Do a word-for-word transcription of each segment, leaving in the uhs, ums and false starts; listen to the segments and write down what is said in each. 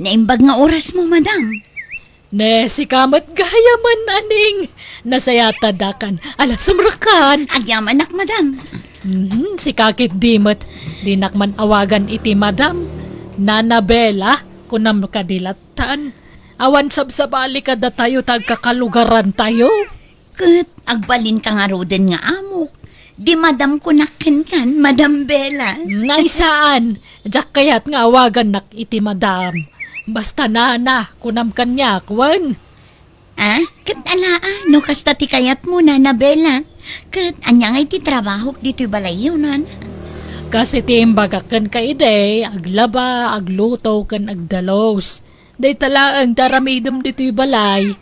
Naimbag nga orasmo, madam. Ne, sika met gayamen, Aning. Nasayatadakan. Ala, sumrekkan. Agyamanak, madam. Mhm, sika ketdi met. Dinak man awagan iti madam. Nana Bella, kunam kadi lattan. Awan sabsabali kadatayo ta agkakalugarantayo. Ket agbalinka ngaruden nga amok. Di madam kunak kenkan, Madam Bella. Nay saan, diak kayat nga awagannak iti madam. Basta nana, kunam kaniak, wen. Ah, ket ala, ah, no kasta ti kayatmo, Nana Bella. Ket ania ngay ti trabahok ditoy balayyo, nana? Kas iti imbagak kenka idi, aglaba, agluto, ken agdalus. Dayta laeng ti aramidem ditoy balay.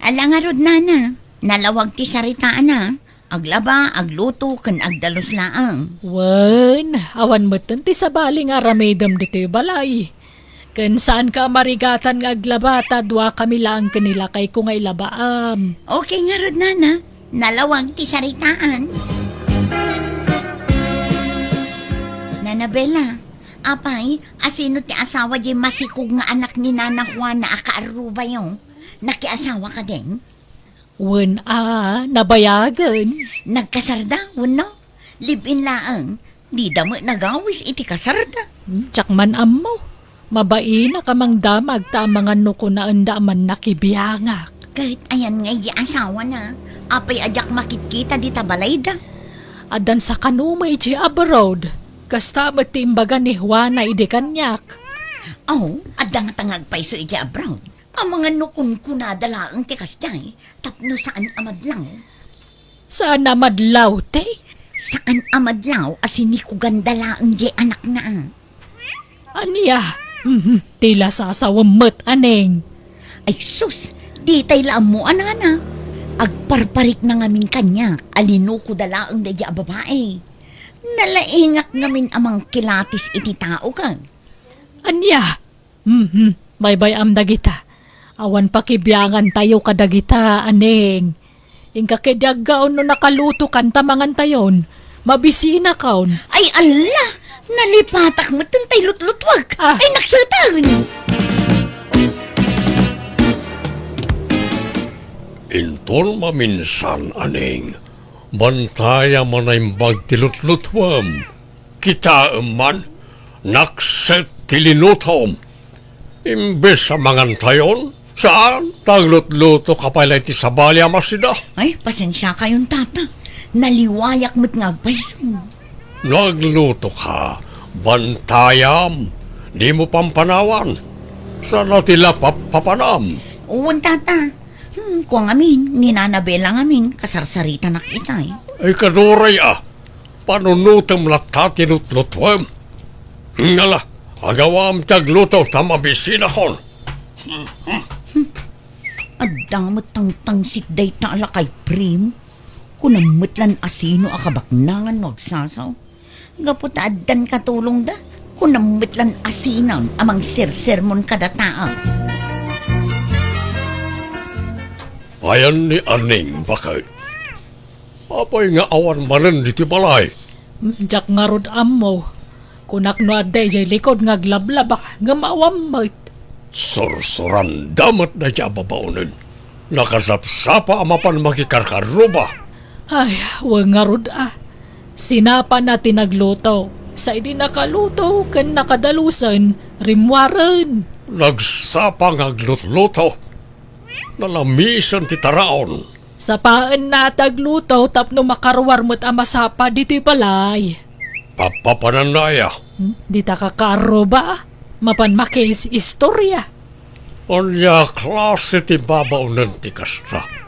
Ala ngarud, nana, nalawag ti saritaana. Aglaba, agluto, ken agdalus laeng. Wen, awan metten ti sabali nga aramidem ditoy balay. Ken saanka a marigatan nga aglaba ta duakami laeng ken ni lakayko nga ilabaam. Okay ngarud, nana. Nalawag ti saritaan. Nana Bella, apay, asino ti asawa diay masikog nga anak ni Nana Juana a kaarrubayo? Nakiasawa kadin? Wen a, nabayagen. Nagkasarda, wenno? Live-in laeng. Dida met nagawis iti kasarda. Hmm, diak man ammo. Mabainak a mangdamag ta amangan no kunaenda a mannakibiangak. Ket ayan nga idi asawana, apay a diak makitkita dita balayda? Addan sakano met iti abroad. Kasta met ti imbaga ni Juana idi kaniak. Aw, adda ngata nga agpayso iti abroad. Amangan no kunkunada laeng ti kasdiay, tapno saan a madlaw. Saan a madlaw, ti? Saan a madlaw a sinikuganda laeng diay anakna. Ania? Mhm, ti lasasawem met, Aning. Ay sus, ditay la ammo a nana. Agparparikna ngamin kaniak a linukoda laeng daydiay a babai. Nalaingak ngamin a mangkilatis iti tao, ken. Ania? Mhm, baybay-am dagita. Awan pakibiangantayo kadagita, Aning. Inka ketdi aggaon no nakalutokan ta mangantayon. Mabisinakon. Ay, alla! Nalipatak metten tay lutlutuak. Ah. Ay, nakseten! Inton maminsan, Aning, bantayam a naimbag ti lutlutuem. Kitaem man, nakset ti linutom. Imbes a mangantayon, saan, naglutlutoka pay la iti sabali a masida. Ay, pasensiakayon, tata. Naliwayak met nga agpayso. No aglutoka, bantayam, dimo pampanawan. Saan a ti la pap-, papanam. Wen, tata. Hmm, kua ngamin, ni Nana Bella ngamin, kasarsaritanak itay. Ay, kaduray a. Panunutem latta ti lutlutuem. Ngala, agawam ti agluto ta mabisinakon. Adda met tangtangsit dayta a lakay, Prim. Kunam met lan asino a kabaknangan no agsasaw. Gapu ta addan katulongda, kunam met lan asinan a mangsersermon kadataak. Ayan ni Aning baket. Apay nga awan manen ditoy balay? Diak ngarud ammo. Kunak no adda idiay likod nga aglablabak, ngem awan met. Sursuranda met dayta a babaonen. Nakasapsapa a mapan makikarkarruba. Ay, wen ngarud a. Sinapana ti nagluto. Sa idi nakaluto ken nakadalusen, rimmuaren. Nagsapa nga aglutluto. Nalamisen ti taraon. Sapaenna ti agluto tapno makaruar met a masapa ditoy balay. Papapananna aya? Hmm? Dita kakaarruba, mapan makiis-istorya. Ania klase ti babaonen ti kasta?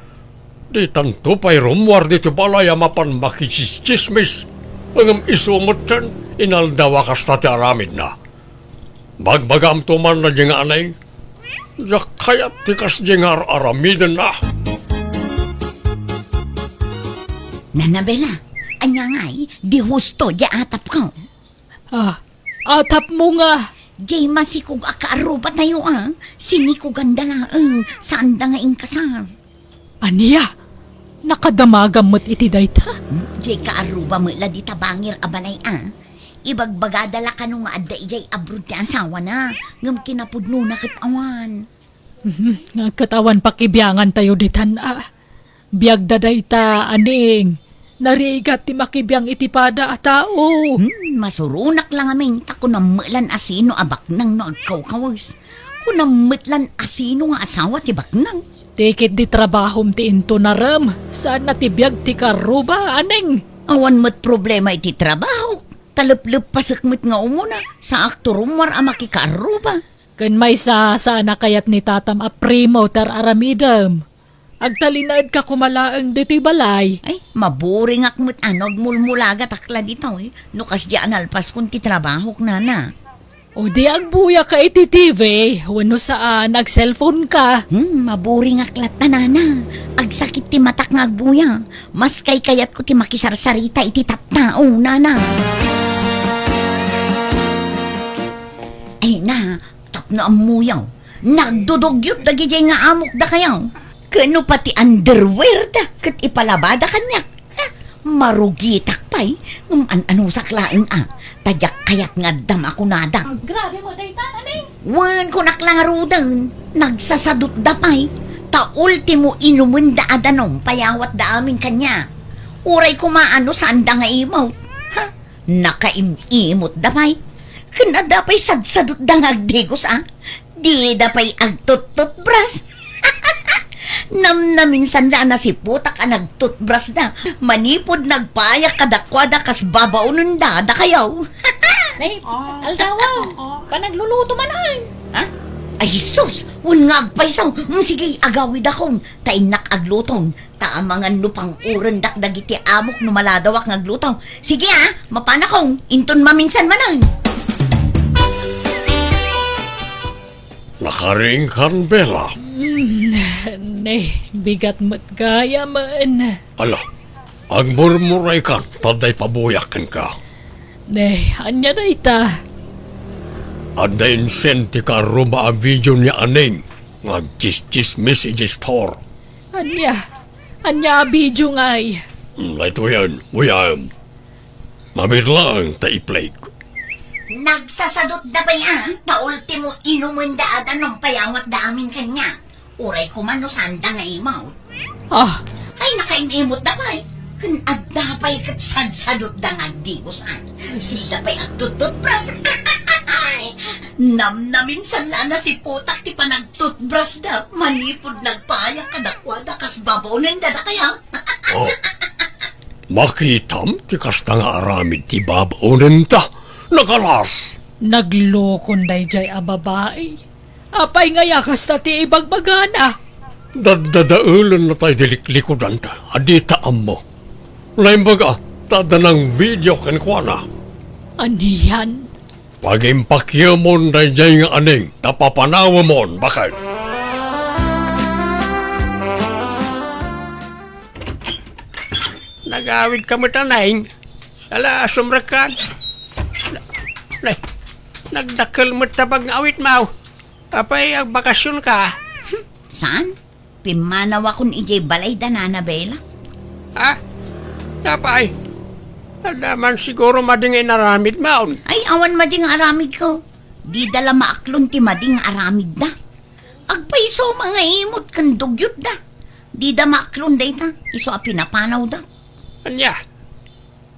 Ditanto pay rummuar ditoy balay a mapan makitsismis. Ngem isu metten, inaldaw a kasta ti aramidna. Bagbagaamto man daydi nga Aning, diak kayat ti kasdi nga ar-aramidenna. Nana Bella, ania ngay, di husto di atapko? Ah, atapmo nga. Di masikog a kaarrubatayo a, sinikuganda laeng, saanda nga inkasar. Ania? Nakadamagam met iti dayta? Hmm, di kaarruba met la dita bangir a balay a. Ibagbagada la kano nga adda idiay abroad ti asawana, ngem kinapudnona ket awan. Mhm, ket awan pakibiangantayo ditan, a. Biagda dayta, Aning. Narigat ti makibiang iti pada a tao. Hmm, masuronak la ngamin, ta kunam met lan a sino a baknang no agkawkawes. Kunam met lan a sino nga asawa ti baknang. Ti ket di trabahom ti intunarem, saan a ti biag ti karruba, Aning. Awan met problema iti trabaho. Talepleppasek met nga umuna, saak ti rummuar a makikarruba. Ken maysa, saan a kayat ni tatam a primo ti ar-aramidem. Agtalinaedka koma laeng ditoy balay. Ay, maburingak met a no agmulmulagatak la ditoy, no kasdiay a nalpaskon ti trabahok, nana. O di agbuyaka iti T V, wenno saan, ag-cellphone ka. Hmm, maburingak latta, nana. Agsakit ti matak nga agbuya. Mas kaykayatko ti makisarsarita iti tattao, nana. Ay na, tapno ammoyo, nagdudugyot dagidiay nga amok dakayo. Ken no pati underwear da, ket ipalabada kaniak. Ha? Marugitak pay, ngem an-anusak laeng a, ta diak kayat nga addam a kunada. Grabe mo dayta, Aning. Wen, kunak la ngaruden, nagsasadutda pay, ta ultimo inumenda a danum, payawatda amin kaniak. Uray koma no saanda nga imawt. Ha? Nakaim-imotda pay. Ken adda pay sadsadutda nga agdigos a. Dida pay agtuttutbras. Namnaminsan la a nasiputak a nagtutbrasda. Manipud nagpayak kadakuada kas babaonenda dakayo. Nay, aldawa, panagluluto man ay. Ha? Ay, Jesus! Wen nga agpayso. Mm, sige, agawidakon. Ta innak agluton. Ta amangan no pang-urendak dagiti amok no maladawak nga agluto. Sige a, mapanakon, inton maminsan manen. Nakaringkan, Bella. Mm, ne, bigat met gayamen. Ala, agmurmuraykan, ta adda ipabuyak kenka. Ne, ania dayta? Adda insend ti karruba a video ni Aning nga agtsistsismis idiay store. Ania? Ania a video ngay? Hmm, itoyen, uyam. Mabiit laeng ta i-play. Nagsasadutda pay a, ta ultimo inumenda a danum payawatda amin kaniak. Uray koma no saanda nga imawt. Ah. Ay, nakaim-imotda pay. Ken adda pay ket sadsadutda nga agdigos a. Dida pay agtuttutbras. Namnaminsan la a nasiputak ti panagtutbrasda manipud nagpayak kadakuada kas babaonenda dakayo. Oh. Makitam ti kasta nga aramid ti babaonenta. Nakalas! Naglokon daydiay a babai. Apay nga aya kasta ti ibagbagana? Daddadaelenna tay di liklikudanta a dita ammo. Naimbag a, ta adda nang video kenkuana. Anian? Pagimpakiemon daydiay nga Aning, ta papanawemon, baket. Nagawidka met, Aning. Ala, sumrekkan. Na-, na-, nagdakkel met ta pag-awitmo. Apay, agbakasionka? Saan? Pimmanawakon idiay balay da Nana Bella. Ha? Apay, adda man siguro madi nga inaramidmon. Ay, awan madi nga aramidko. Dida la maaklon ti madi nga aramidda. Agpayso nga imot ken dugyotda. Dida maaklon dayta, isu a pinapanawda. Ania?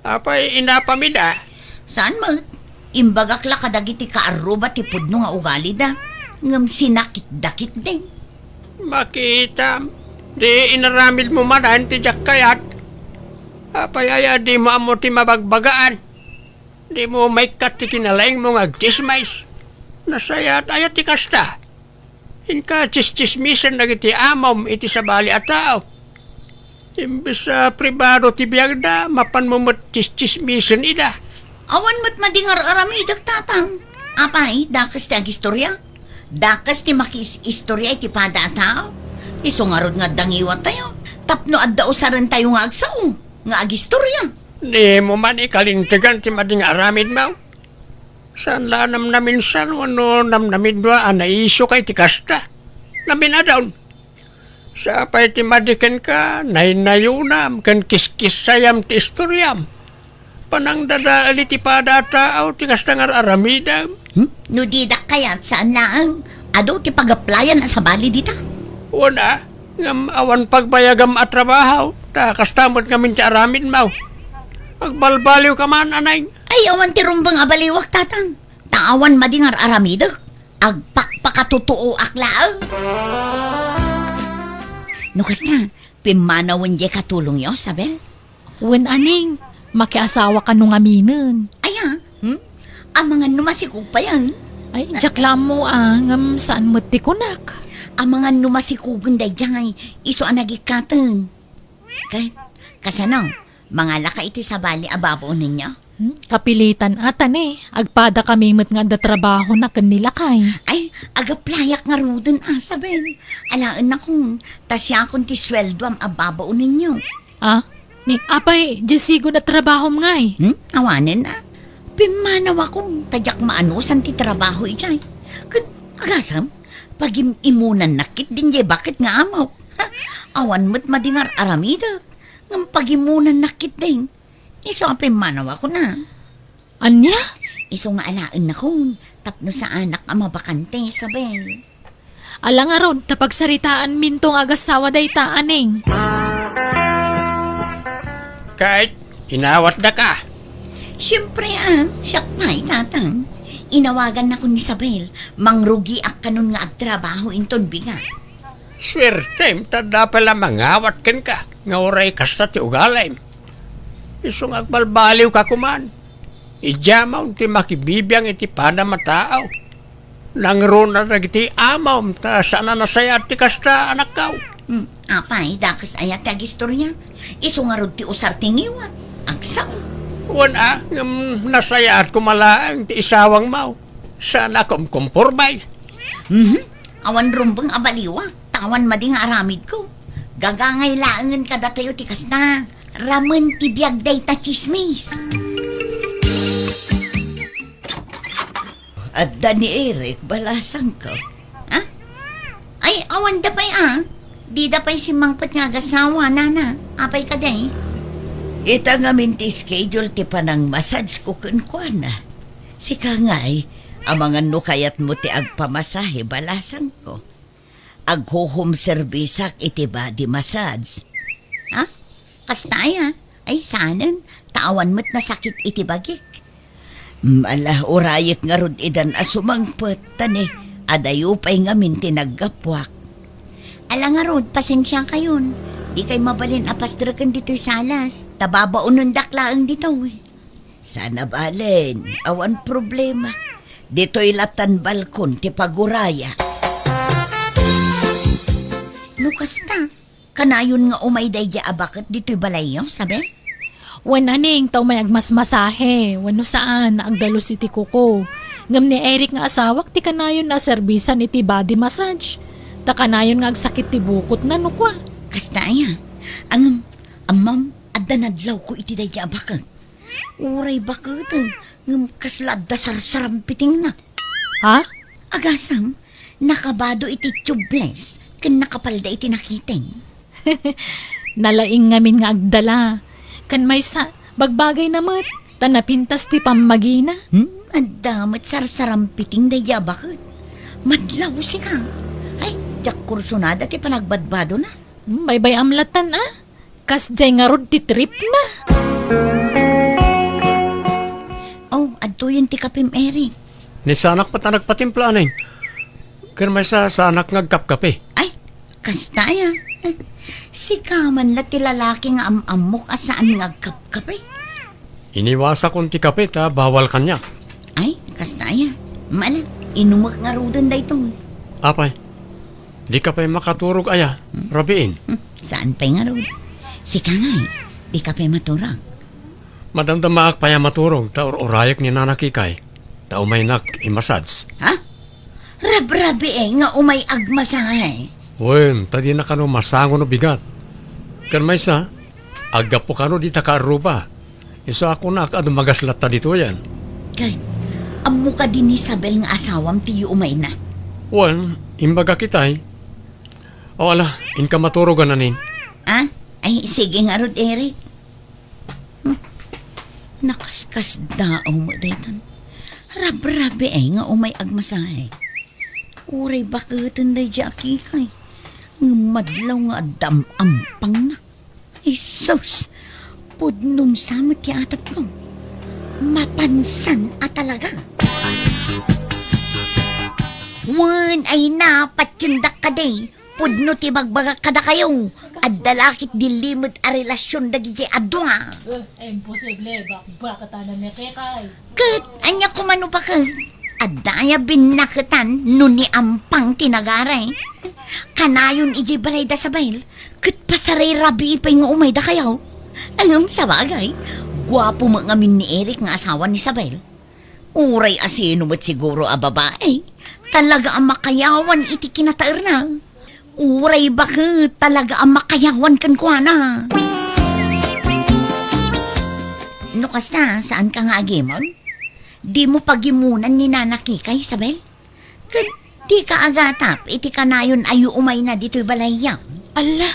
Apay, inapam ida? Saan met? Imbagak la kadagiti kaarruba ti pudno nga ugalida, ngem sinakitdakitdi. Makitam, di inaramidmo manen ti diak kayat. Apay aya dimo ammo ti mabagbagaan? Dimo maikkat ti kinalaingmo nga agtsismis? Nasayaat aya ti kasta? Inka tsistsismisen dagiti amom iti sabali a tao. Imbes a pribado ti biagda, mapanmo met tsistsismisen ida. Awan met madi nga ar-aramidek, Tatang. Apay, dakes ti agistorya? Dakes ti makiis-istorya iti pada a tao? Isu ngarud nga adda ngiwattayo, tapno adda usarentayo nga agsao, nga agistorya. Dimo man ikalintegan ti madi nga aramidmo? Saan la a namnaminsan wenno namnamidmo a naiisu ka iti kasta? Namin-adun. Sa pay ti madi kenka, naynayonam ken kiskissayam ti istoriam. Panangdadael iti pada a tao ti kasta nga ar-aramidem. Hmm? No didak kayat, saan laeng. Adu ti pagaplayan a sabali dita. Wen a, ngem awan pagbayagam a trabaho, ta kasta met ngamin ti aramidmo. Agbalbaliwka man, anay. Ay, awan ti rumbeng a baliwak, tatang. Ta awan madi nga ar-aramidek. Agpakpakatutuoak laeng. No kasta, pimmanawen diay katulongyo, Sabel? Wen, anay, makiasawa kano ngaminen. Aya, hmm? Amangan no masikog pay, ah. Ay, diak la ammo, ah, ngem saan met ti kunak. Amangan no masikogen daydiay, isu a nagikkaten. Ket, kasano? Mangalaka iti sabali a babaonenyo? Hmm, kapilitan a ta ne, agpadakami met nga adda trabahona ken ni lakay. Ay, agaplayak ngaruden, ah, Sabel. Alaennakon, ta siakon ti sueldoam a babaonenyo. Ah? Ni, apay, diay sigun a trabahom ngay? Hmm? Awanen, ah. Pimmanawakon, ta diak maanusan ti trabaho idiay. Ket, agasem, pagim-imunannak ketdin diay baket nga amok. Ha? Awan met madi nga ar-aramidek. Ngem pagimunannak ketdin. Isu a pimmanawakon, ah. Ania? Isu nga alaennakon, tapno saanak a mabakante, Isabel. Ala ngarud, ta pagsaritaanminto nga agasawa dayta, anay. Ket, inawatdaka? Siempre, ah, siak pay, tatang. Inawagannakon ni Isabel, mangrugiak kanon nga agtrabaho inton bigat. Suertem, ta adda pay la mangawat kenka, nga uray kasta ti ugalim. Isu nga agbalbaliwka koman. Idiamon ti makibibiang iti padam a tao. Nangruna dagiti amom, ta saan a nasayaat ti kasta, anakko. Hmm, apay, dakes aya ti agistoria? Isu ngarud ti usar ti ngiwat. Agsao. Wen a, ngem nasayaat koma laeng ti isawangmo. Saan a kumkumporme. Mhm. Awan rumbeng a baliwak, ta awan madi nga aramidko. Gagangay laengen kadatayo ti kasta. Ramen ti biag dayta tsismis. Adda ni Eric, balasangko. Ha? Ay, awan da pay, ah. Dida pay simmangpet nga agasawa, nana. Apay kadi? Ita ngamin ti schedule ti panangmassage ko kenkuana. Sika ngay, amangan no kayatmo ti agpamasahe, balasangko. Agho-home service-ak iti body massage. Ha? Kasta aya? Ay, saanen, ta awan met nasakit iti bagik. Mala, urayek ngarud idan a sumangpet, ta ne, adayo pay ngamin ti naggapuak. Ala ngarud, pasensiakayon. Dikay mabalin a pastreken ditoy salas, ta babaonendak laeng ditoy. Saan a balen, awan problema. Ditoy latan balkon ti paguraya. No kasta, kanayon nga umay daydiay a baket ditoy balayyo, Isabel? Wen, anay, ta umay agmasmasahe, wenno saan, agdalus iti kuko. Ngem ni Eric nga asawak ti kanayon a serbisan iti body massage. Ta kanayon nga agsakit ti bukotna, no kua. Kasta aya. Ngem, ammom, adda nadlawko iti daydiay a baket. Uray baketen, ngem kasla adda sarsarampitingna. Ha? Agasem, nakabado iti tubeless, ken nakapalda iti nakiting. Nalaing ngamin nga agdala. Ken maysa, bagbagayna met, ta napintas ti pammagina. Hmm, adda met sarsarampiting daydiay a baket. Madlaw sika. Ay, diak kursunada ti panagbadbadona. Hmm, baybay-am latan, ah. Kasdiay ngarud ti tripna. Oh, adtoyen ti kapim, Eric. Ni saanak met a nagpatimpla, anay. Ken maysa, saanak nga agkapkape. Ay, kasta aya. Sika man la ti lalaki nga am-ammok a saan nga agkapkape. Iniwasakon ti kape ta bawal kaniak. Ay, kasta aya. Mala, inumek ngaruden daytoy. Apay, dika pay makaturog aya, rabiin? Hmm, saan pay ngarud? Sika ngay, dika pay maturog? Madamdamaak pay a maturog ta ur-urayek ni Nana Kikay, ta umaynak i-massage. Ha? Rabrabii nga umay agmasahe. Wen, ta dina kano masango no bigat. Ken maysa, aggapu kano dita kaarruba. Isu a kunak a dumagas latta ditoyen. Ket, ammo kadi ni Isabel nga asawam ti yuumayna? Wen, imbagak itay. O ala, inka maturogan, anin. Ah? Ay, sige ngarud, Eric. Hmm. Nakaskasdaaw met daytan. Rabrabiay nga umay agmasahe. Uray baketen daydiay a kikay. Ngem madlaw nga adda am-ampangna. Ay sus! Pudnom sa met ti atepko. Mapansan a talaga. Wen, ay na, patiendak kadi. Pudno ti bagbagak kadakayo. Adda la ketdi limed a relasion dagiti a dua. Eh, imposible, bakbaketanan ni Kikay. Ket ania koma no baket? Adda aya binnaketan no ni ampang ti nagari? Kanayon idiay balay da Isabel, ket pasarirabii pay nga umay dakayo. Ngem sabagay, guapo met ngamin ni Eric nga asawa ni Isabel. Uray asino met siguro a babai, talaga a makayawan iti kinataerna. Uray baket, talaga a makayawan kenkuana. No kasta, saanka nga agimon? Dimo pagimunan ni Nana Kikay, Isabel? Ket dika agatap iti kanayon a umayna ditoy balayyo. Alla,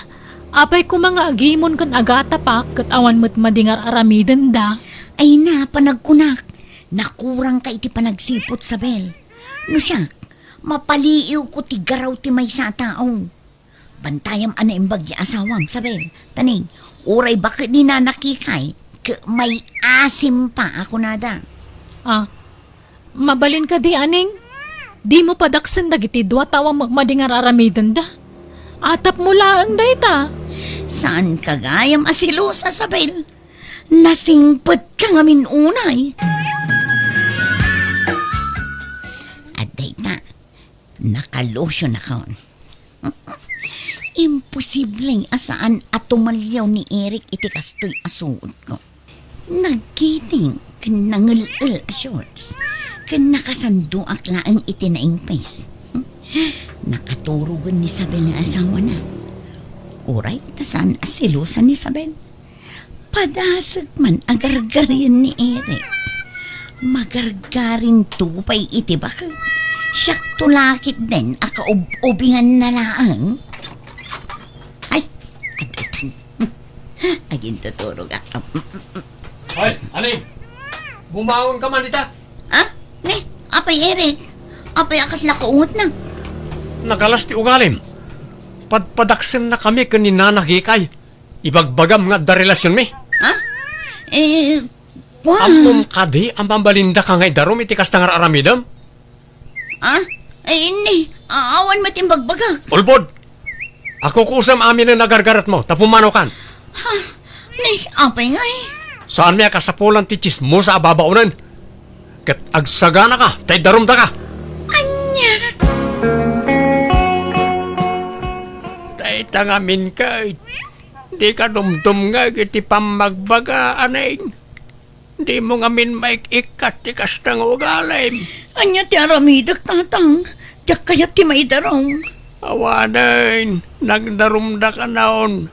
apay koma nga agimon ken agatapak ket awan met madi nga ar-aramidenda? Ay na, panagkunak, nakurangka iti panagsiput, Isabel. No siak, mapaliiwko ti garaw ti maysa a tao. Bantayam a naimbag ti asawam, Isabel. Taning, uray baket ni Nana Kikay, ket maiasim pa a kunada. Ah, mabalin kadi, Aning? Dimo padaksen dagiti dua tao a magmadi nga ar-aramidenda. Atapmo laeng dayta. Saanka gayam a selosa, Isabel? Nasingpetka ngamin unay. Adda ita, nakalusionakon. Imposible a saan a tumaliaw ni Eric iti kastoy a suotko. Nagkiting ken nangel-el a shorts, ken nakasandoak laeng iti naingpis. Nakaturogen ni Isabel nga asawana. Uray ta saan a selosa ni Isabel. Padasek man a gargarian ni Eric. Magargarinto pay iti baket. Siakto la ketdin a kaub-ubinganna laeng. Ay, adda itan. Agintuturogak. Ay, Aning! Bumangonka man dita! Ah? Ni, apay Eric? Apay a kasla kaungotna? Nagalas ti ugalim. Padpadaksennakami ken ni Nana Kikay. Ibagbagam nga adda relasionmi. Ha? Eh, kuan. Ammom kadi a mabalindaka nga idarum iti kasta nga ar-aramidem? Ah? Ay, ni, a-, awan met imbagbagak. Ulbod! Akukusam aminen a gargaretmo, ta pumanokan. Ha? Ni, apay ngay? Saanmi a kasapulan ti tsismosa a babaonen. Ket agsaganaka, ta idarumdaka. Ania? Dayta ngamin ket, dika dumdumngeg iti pammagbaga, Aning. Dimo ngamin maik-ikkat ti kasta nga ugalim. Ania ti aramidek, Tatang? Diak kayat ti maidarum. Awanen, nagdarumdaka naon.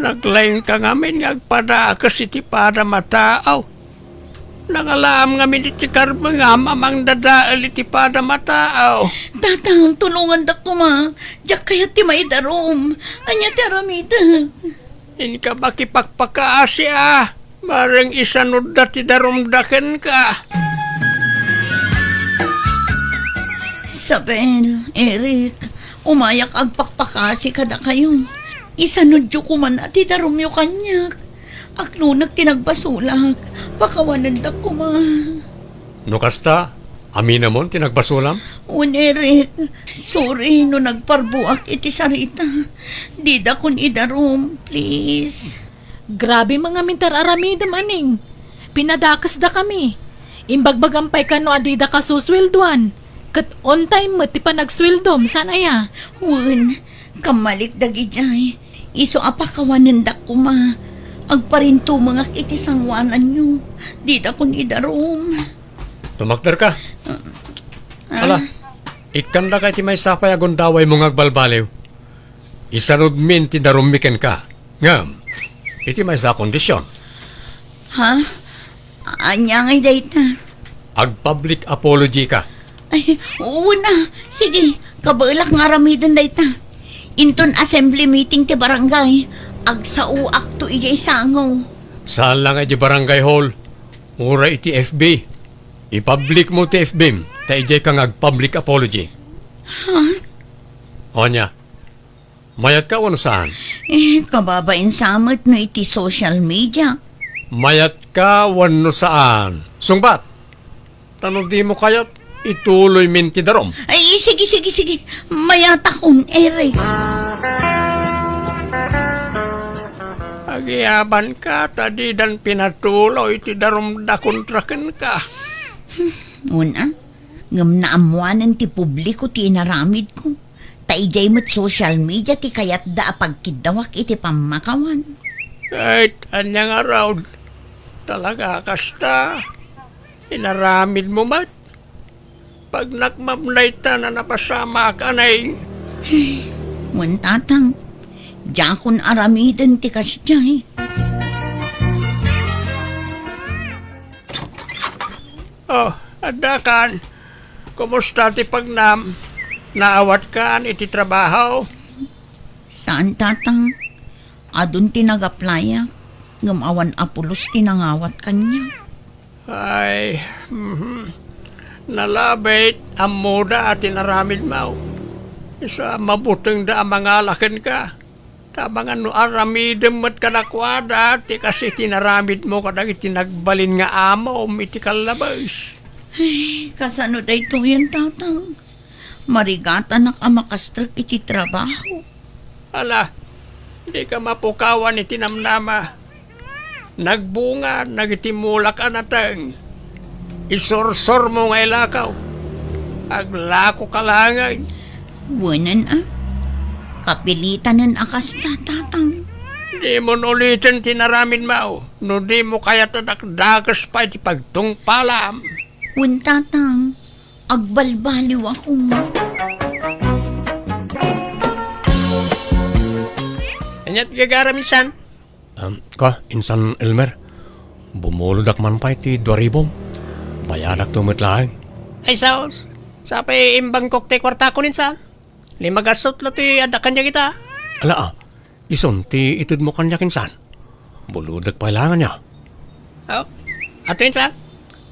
Naglaingka ngamin nga agpadakes iti padam a tao. Nangalaam ngamin iti karbengam a mangdadael iti padam a tao. Tatang, tulongandak koma. Diak kayat ti maidarum. Ania ti aramidek? Inka makipakpakaasi a, bareng isanudda ti darumda kenka. Isabel, Eric, umayak agpakpakasi kadakayo. Isanudyo koman a ti darumyo kaniak. Aklonek ti nagbasolak, pakawanendak koma. No kasta, aminamon ti nagbasolam? Wen, Eric, sorry no nagparbuak iti sarita. Didakon idarum, please. Grabe man ngamin ti ar-aramidem, Aning. Pinadakesdakami. Imbagbagam pay kano a didaka susueldoan. Ket on time met ti panagsueldom, saan aya? Wen, kammalik dagidiay. Isu a pakawanendak koma. Agparintumengak iti sangoananyo. Didakon idarum. Tumakderka. Ah. Ala, ikkandaka iti maysa pay a gundawaymo nga agbalbaliw. Isanudmin ti darummi kenka. Ngem, iti maysa a kondision. Ha? Ania ngay dayta? Ag-public apology ka. Ay, wen a. Sige, kabaelak nga aramiden dayta. Inton assembly meeting ti barangay, agsaoakto idiay sango. Saan la nga idiay barangay hall. Uray iti F B. Ipublic mo ti F B-m, ta idiay ka nga ag-public apology. Ha? Ania, mayatka wenno saan? Eh, kababain sa met no iti social media. Mayatka wenno saan? Sungbat! Ta no di mo kayat, ituloy min ti darom. Ay, sige, sige, sige. Mayatakon, Eric. Agiyaban ka, ta didan pinatuloy ti darom da kontra kenka. Una, ngem naammoanen ti publiko ti inaramidko. Ta idiay met social media ti kayatda a pagkiddawak iti pammakawan. Ket ania ngarud, talaga kasta? Inaramidmo met? Pagnakmam dayta a napasamak, anay. Wen, Tatang, diakon aramiden ti kasdiay. Oh, addakan. Kumusta ti pagnam? Naawatkan iti trabaho? Saan, Tatang. Adun ti nag-applyak, ngem awan a pulos ti nangawat kaniak. Ay, mhm. Nalabit, ammoda a tinaramidmo. Isu a mabutengda a mangala kenka. Ta amangan no aramidem met kadakuada ti kas iti naramidmo kadagiti nagbalin nga amom iti kallabes. Ay, kasano daytoyen, Tatang? Marigatanak a makastrek iti trabaho. Ala, dika mapukawan iti namnama. Nagbunga dagiti mulak a nateng. Isursurmo nga ilakaw. Aglakoka laengen. Wenen a. Kapilitanen a kasta, Tatang. Dimon uliten ti naramidmo, no dimo kayat a dakdakes pay ti pagtungpalam. Wen, Tatang, agbalbaliwakon. Aniat gagaram insan? Em, ka, insan Elmer, bumulodak man pay ti dua ribom. Bayadakto met laeng. Ay, saos. Sapay imbangkok ti kuartakon insan. Lima gasut la ti adda kaniak ita. Ala, a, isun ti itedmo kaniak insan. Bulodek pay laeng ania. Oh, ato insan.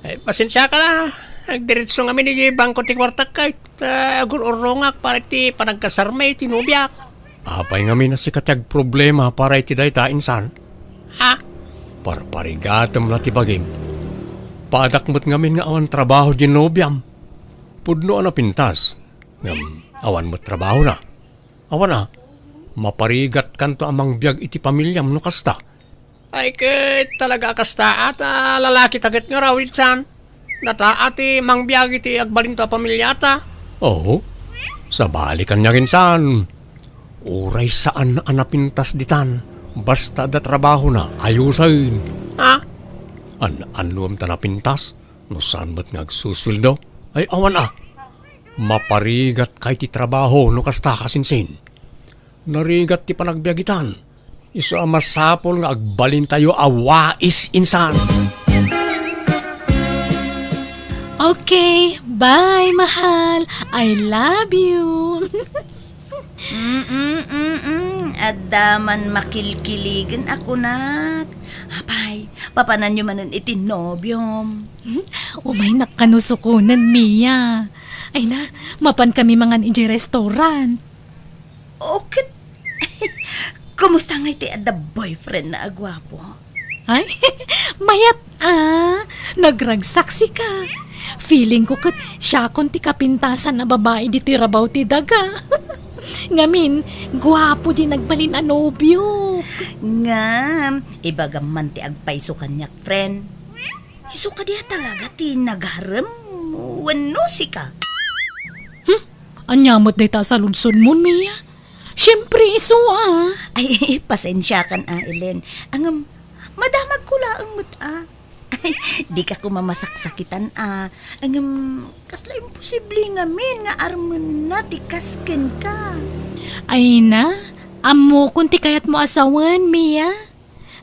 Eh, pasensiaka la. Agdiretso ngamin iti bangko ti kuartak ket, ah, agur-urrongak para iti panagkasarmi iti nobiak. Apay ngamin a sika ti agproblema para iti dayta, insan? Ha? Parparigatem la ti bagim. Paadak met ngamin nga awan trabaho diay nobiam. Pudno a napintas, ngem awan met trabahona. Awan a, maparigatkanto a mangbiag iti pamiliam no kasta. Ay, ket talaga a kasta, a, ta lalaki ta ket ngarud, insan. Data a ti mangbiag iti agbalinto a pamiliata. Oo. Sabali kaniak insan. Uray saan a napintas ditan. Basta adda trabahona, ayusen. Ha? An-, annuem ta napintas? No saan met nga agsusueldo? Ay, awan a. Maparigatka iti trabaho no kasta, kasinsin. Narigat ti panagbiag itan. Isu a masapul nga agbalintayo a wais insan. Okay, bye, mahal. I love you. Mm-mm, mm-mm. Adda man makilkiligen a kunak. Apay, papananyo manen iti nobiom. Umaynak kano sukonen, Mia. Ay na, mapan kami mangan idiay restaurant. O ket, kumusta ngay ti adda boyfriend na a guapo? Ay, mayat a. Nagragsaksika. Feeling ko ket siakon ti kapintasan a babai ditoy rabaw ti daga. Ngamin, guapo diay nagbalin a nobiok. Ngem, ibagam man ti agpayso kaniak, friend. Isu kadi a talaga ti nagarem wenno sika? Hmm? Ania met dayta a saludsodmon, Mia? Siempre, isu a. Ay, pasensiakan a, Ellen. Ngem, madamagko laeng met a. Ay, dika koma masaksakitan a. Ngem, kasla imposible ngamin nga armenna ti kas kenka. Ay na, ammokon ti kayatmo a sawen, Mia.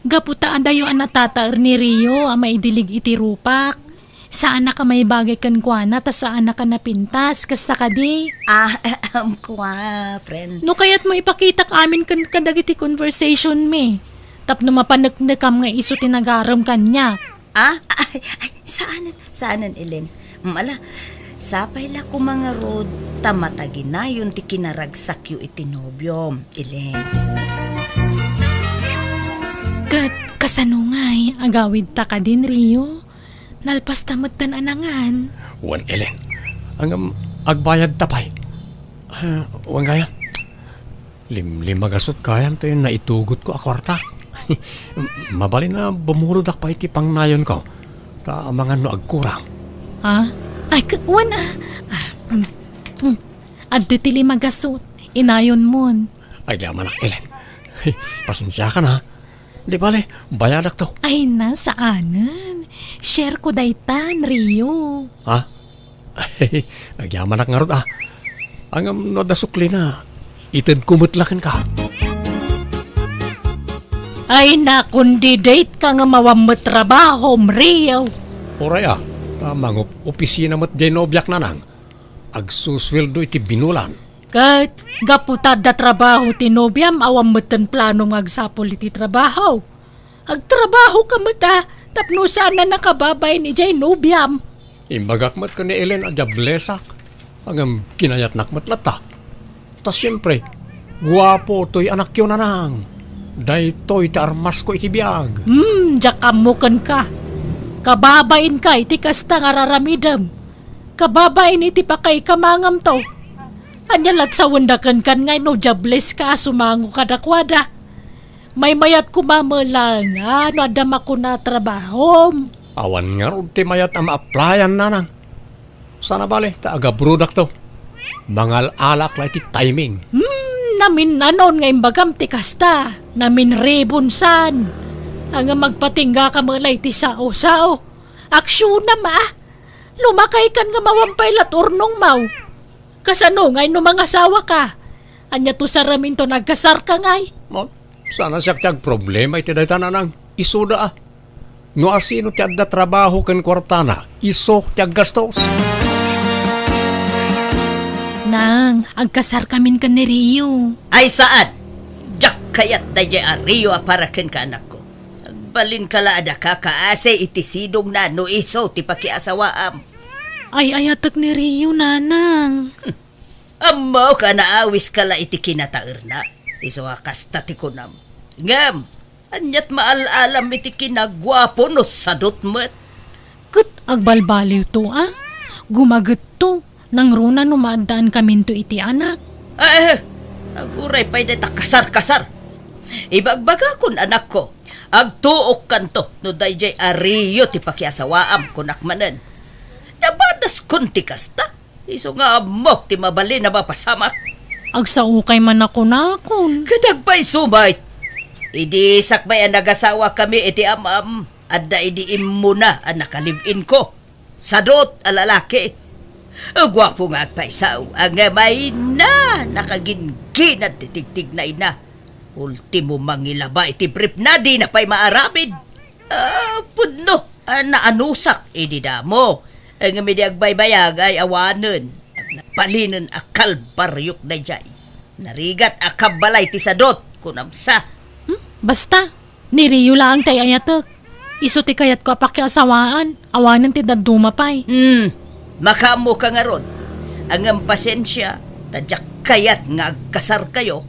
Gapu ta adayo a natataer ni Rio a maidilig iti rupak. Saanak a maibagay kenkuana ta saanak a napintas, kasta kadi? Ah, ammok a, friend. No kayatmo, ipakitak amin ken kadagiti conversation mi, tapno mapaneknekam nga isu ti nagarem kaniak. Ah, ay, ay, saanen, saanen, Elen. Mm, ala, sapay la koma ngarud ta mataginayon ti kinaragsakyo iti nobiom, Elen. Ket kasano ngay, agawidta kadin, Rio? Nalpasta metten a nangan. Wen, Elen. Ngem, agbayadta pay. Ah, wen gayam. Limlimagasut gayam toy naitugotko a kuartak. Mabalin a bumurodak pay iti pangnayonko. Ta amangan no agkurang. Ha? Ay, k-, wen, ah. Ah, mm, mm. Adtoy ti limagasut. Inayonmon. Ay, di amanak, Elen. Pasensiakan, ha? Di bale, bayadakto. Ay na, saanen. Share ko daytan, Rio. Ha? Agyamanak ngarud, ah. Ngem no adda suklina, itedko met la kenka. Ay, nakon di date ka nga awan met trabahom, Rio. Uray, ah. Ta mangup-opisina met diay nobiak, Nanang. Agsusueldo iti binulan. Ket gapu ta adda trabaho ti nobiam, awan metten planom nga agsapul iti trabaho. Agtrabaho ka met a, tapno saan a nakababain idiay nobiam. Imbagak met ken ni Ellen a diablesak. Ngem kinayatnak met latta. Ta siempre, guapo toy anakyo, Nanang. Daytoy ti armasko iti biag. Hmm, diak ammo kenka. Kababainka iti kasta nga raramidem. Kababain iti pakaikamangam to. Ania la ti sawenda kenka ngay no diableska a sumango kadakuada? Maymayat koma met laeng a no adda makuna a trabahom. Awan ngarud ti mayat a ma-applyan, Nanang. Saan a bale, ta agabrodakto. Mangal-alak la iti timing. Hmm, naminnanon nga imbagam ti kasta. Naminribon san. Ngem agpatinggaka met la iti sao-sao. Aksionam, ah. Lumakaykan nga awan pay la ti urnongmaw. Kasano ngay no mangasawaka? Ania to sa raminto nagkasarka ngay? Mo, saan a siak ti agproblema iti dayta, Nanang. Isuda, ah. No asino ti adda trabaho ken kuartana, isu ti aggastos. Nang, agkasarkamin ken ni Rio. Ay, saan? Diak kayat daydiay a Rio a para kenka, anakko. Agbalinka la a daka kaasi iti sidongna no isu ti pakiasawaam. Ay-ayatek ni Rio, Nanang. Ammok a naawiska la iti kinataerna. Isu a kasta ti kunam. Ngem, aniat maal-alam iti kinaguapo no sadot met? Ket agbalbaliwto, a? Gumagetto. Nangruna no maaddaankaminto iti anak. Eh, aguray pay dayta kasar-kasar. Ibagbagakon, anakko, agtuokkanto no daydiay a Rio ti pakiasawaam, kunak manen. Nabadaskon ti kasta. Isu nga ammok ti mabalin a mapasamak. Agsaokay man a kunakon. Ket agpayso met. Idi sakbay a nagasawakami iti am-am, adda idi immuna a nakalive-inko. Sadot a lalaki. Guapo nga agpayso, ngem ay na, nakagingginad ti tigtignayna. Ultimo mangilaba iti briefna, dina pay maaramid. Ah, pudno a naanusak idi damo. Ngem idi agbaybayag ay awanen. Nabalinen a kalbariok daydiay. Narigat a kabbalay ti sadot, kunam sa. Hmm? Basta, ni Rio laeng ti ay-ayatek. Isu ti kayatko a pakiasawaan. Awanen ti dadduma pay. Hmm, makaammoka ngarud. Ngem pasensia, ta diak kayat nga agkasarkayo.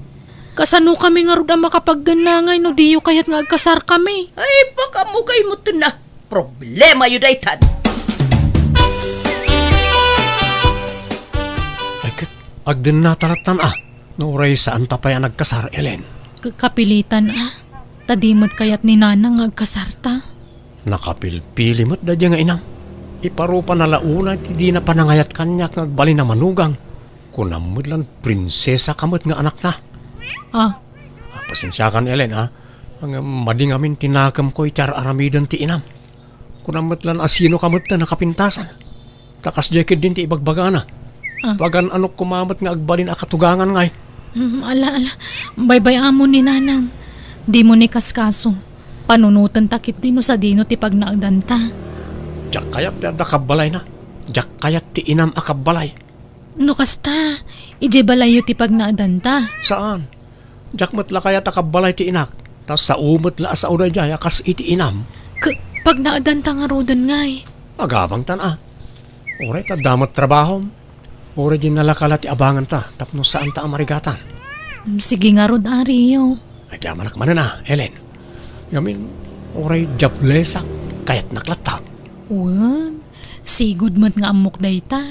Kasanokami ngarud a makapagdenna ngay no diyo kayat nga agkasarkami? Ay, pakaammokayo metten a. Problemayo daytan. Ay, ket agdennata lattan a, no uray saanta pay a nagkasar, Ellen. K-, kapilitan a. Ta di met kayat ni Nanang nga agkasarta. Nakapilpili met daydiay nga inam. Iparupana la unay ti dina panangayat kaniak nga agbalin a manugang. Kunam met lan prinsesaka met nga anakna. Ah. Ah, pasensiakan, Ellen, ah. Ngem madi ngamin ti nakemko iti ar-aramiden ti inam. Kunam met lan a sinoka met ti nakapintasan. Ta kasdiay ketdin ti ibagbagana. Ah. Pagan-anok koma met nga agbalin a katugangan ngay. Hmm, ala, ala. Baybay-amon ni Nanang. Dimo ni kaskaso. Panunotenta ketdi no sadino ti pagnaedanta. Diak kayat ti adda kabbalayna. Diak kayat ti inam a kabbalay. No kasta, idiay balayyo ti pagnaedanta. Saan? Diak met la kayat a kabbalay ti inak, ta sao met la a sao daydiay a kas iti inam. K-, Pagnaedanta ngaruden ngay. Agabangtan a. Uray ta adda met trabahom. Uray di nalaka la ti abanganta tapno saanta a marigatan. Mm, sige ngarud a, Rio. Agyamanak manen a, Ellen. Ngamin, uray diablesak, kayatnak latta. Wen, sigud met nga ammok dayta.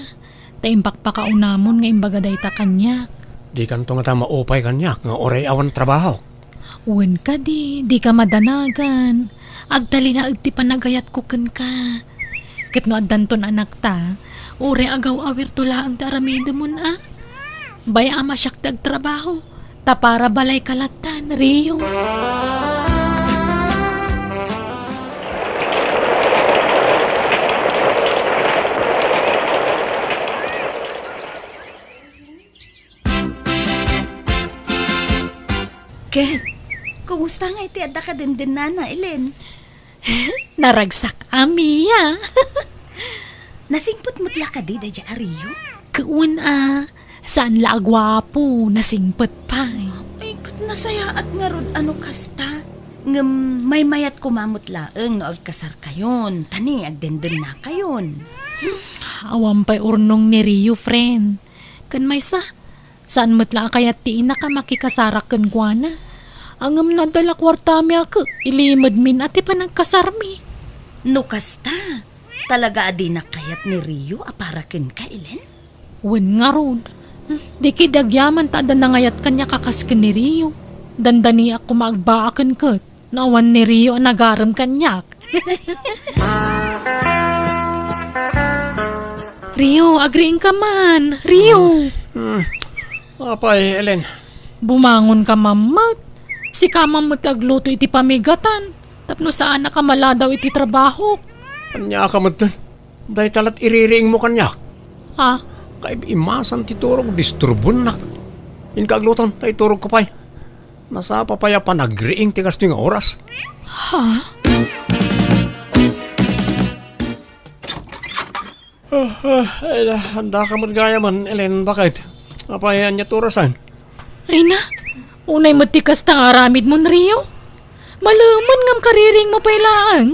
Ta impakpakaunamon nga imbaga dayta kaniak. Dikanto ngata maupay kaniak nga uray awan trabahok. Wen kadi, dika madanagan. Agtalinaed ti panagayatko kenka. Ket no addanton anakta, uray agaw-awirto laeng ti aramidemon a. Bay-am a siak ti agtrabaho, ta para balayka lattan, Rio. Ket, kumusta ngay ti adda kadendennana, Ellen? Naragsak a, Mia. Nasingpet met la kadi daydiay a Rio? Ket wen a, saan la a guapo, nasingpet pay. Ay, ket nasayaat ngarud a no kasta. Ngem maymayat koma met laeng no agkasarkayon, ta ni agdendennakayon. Awan pay urnong ni Rio, friend. Ken maysa, saan met la a kayat ti inak a makikasarak kenkuana. Ngem no adda la kuartami a ket, ilimedmin a ti panagkasarmi. No kasta, talaga a dinak kayat ni Rio a para kenka, Ellen? Wen ngarud, hmm, di kadi agyaman ta adda nangayat kaniak a kas ken ni Rio. Dandaniak koma agbaaken ket no awan ni Rio a nagarem kaniak. Rio, agriingka man. Rio. Hmm. Apay, Ellen? Bumangonka man met. Sika man met ti agluto iti pamigatan. Tapno saanak a maladaw iti trabahok. Ania ka met? Dayta lat iririingmo kaniak. Ha? Kaib-imasan ti turog, disturbonak. Inka agluton, ta iturogko pay. Nasapa pay a panagriing ti kastoy nga oras. Ha? Ah, ah, ay, andaka met gayamen, Ellen, baket? Apay, ania ti orasan? Ay na, unay met ti kasta nga aramidmon, Rio. Malemen ngem kaririingmo pay laeng.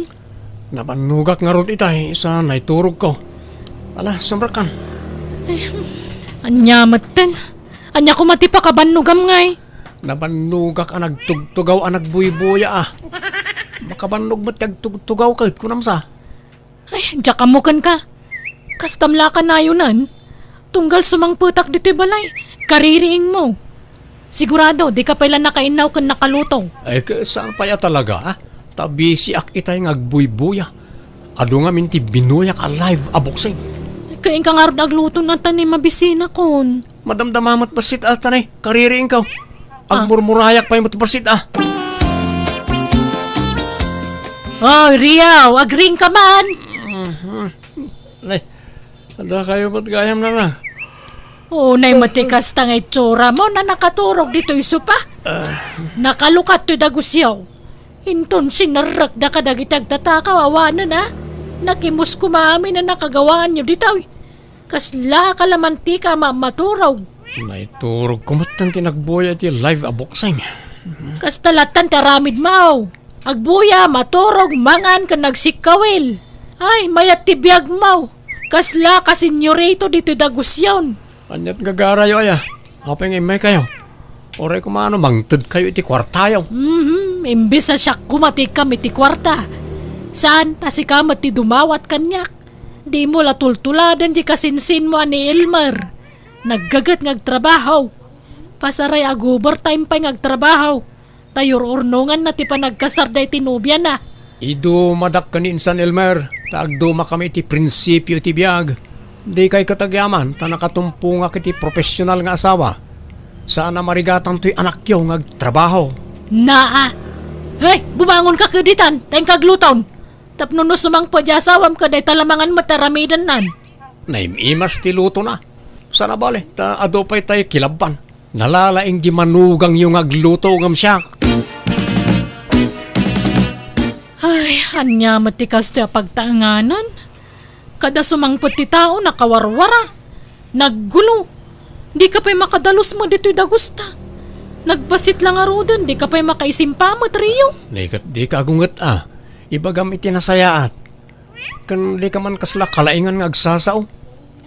Nabannogak ngarud itay, sa naiturogko. Ala, sumrekkan. Eh, ania metten? Ania koma ti pakabannogam ngay? Nabannogak a nagtugtugaw a nagbuybuya a. Makabannog met ti agtugtugaw ket kunam sa. Ay, diak ammo kenka. Kastam la a kanayonen. Tunggal sumangpetak ditoy balay, kaririingmo. Sigurado, dika pay la nakainnaw ken nakaluto. Ay, ket saan pay a talaga, a? Ta bisiak itay nga agbuybuya. Adu ngamin ti binuyak a live a boxing. Ket inka ngarud agluto na ta ni mabisinakon. Madamdama met bassit a, ta ni, kaririingko. Ah. Agmurmurayak pay met bassit a. Oh, Rio, agriingka man. Mhm. Nay, adda kayo met gayam, nana? Unay met ti kasta nga itsuramo a nakaturog ditoy sopa. Ah. Nakalukat toy dagusyo. Inton sinerrekda kadagiti agtatakaw awanen a. Nakimus koma amin a nakagawaanyo ditoy. Kasla kalamantika a ma-, maturog. Naiturogko met ti nagbuya iti live a boxing. Kasta lattan ti aramidmo. Agbuya, maturog, mangan, ken nagsikkawil. Ay, mayat ti biagmo. Kasla ka senyorito ditoy dagusyon. Aniat gagarayo aya? Apay nga immaykayo? Uray koma no mangtedkayo iti kuartayo. Mhm, imbes a siak koma ti ikam iti kuarta. Saan, ta sika met ti dumawat kaniak. Dimo la tultuladen ti kasinsinmo a ni Elmer. Naggaget nga agtrabaho. Pasaray a overtime pay nga agtrabaho. Ta yur-urnonganna ti panagkasar daytoy nobiana. Idumadak ken ni insan Elmer, ta agdumakami iti prinsipio iti biag. Dikay ket agyaman ta nakatumpongak iti profesional nga asawa. Saan a marigatan toy anakyo nga agtrabaho. Naa. Hey, bumangonka ket ditan, ta inka agluton. Tapno no sumangpet ti asawam ket dayta la mangan met ti aramidennan. Naim-imas ti lutona. Saan a bale, ta adu pay tay kilabban. Nalalaing di manugangyo nga agluto ngem siak. Ay, ania met ti kastoy a pagtaenganan? Kada sumangpet ti tao, nakawarwara. Naggulo. Dika pay makadalus met ditoy dagusta. Nagbassit la ngaruden, dika pay makaisimpa met, Rio. Nay ket dika agunget a. Ibagam iti nasayaat. Ken dika man kasla kalaingan nga agsasao.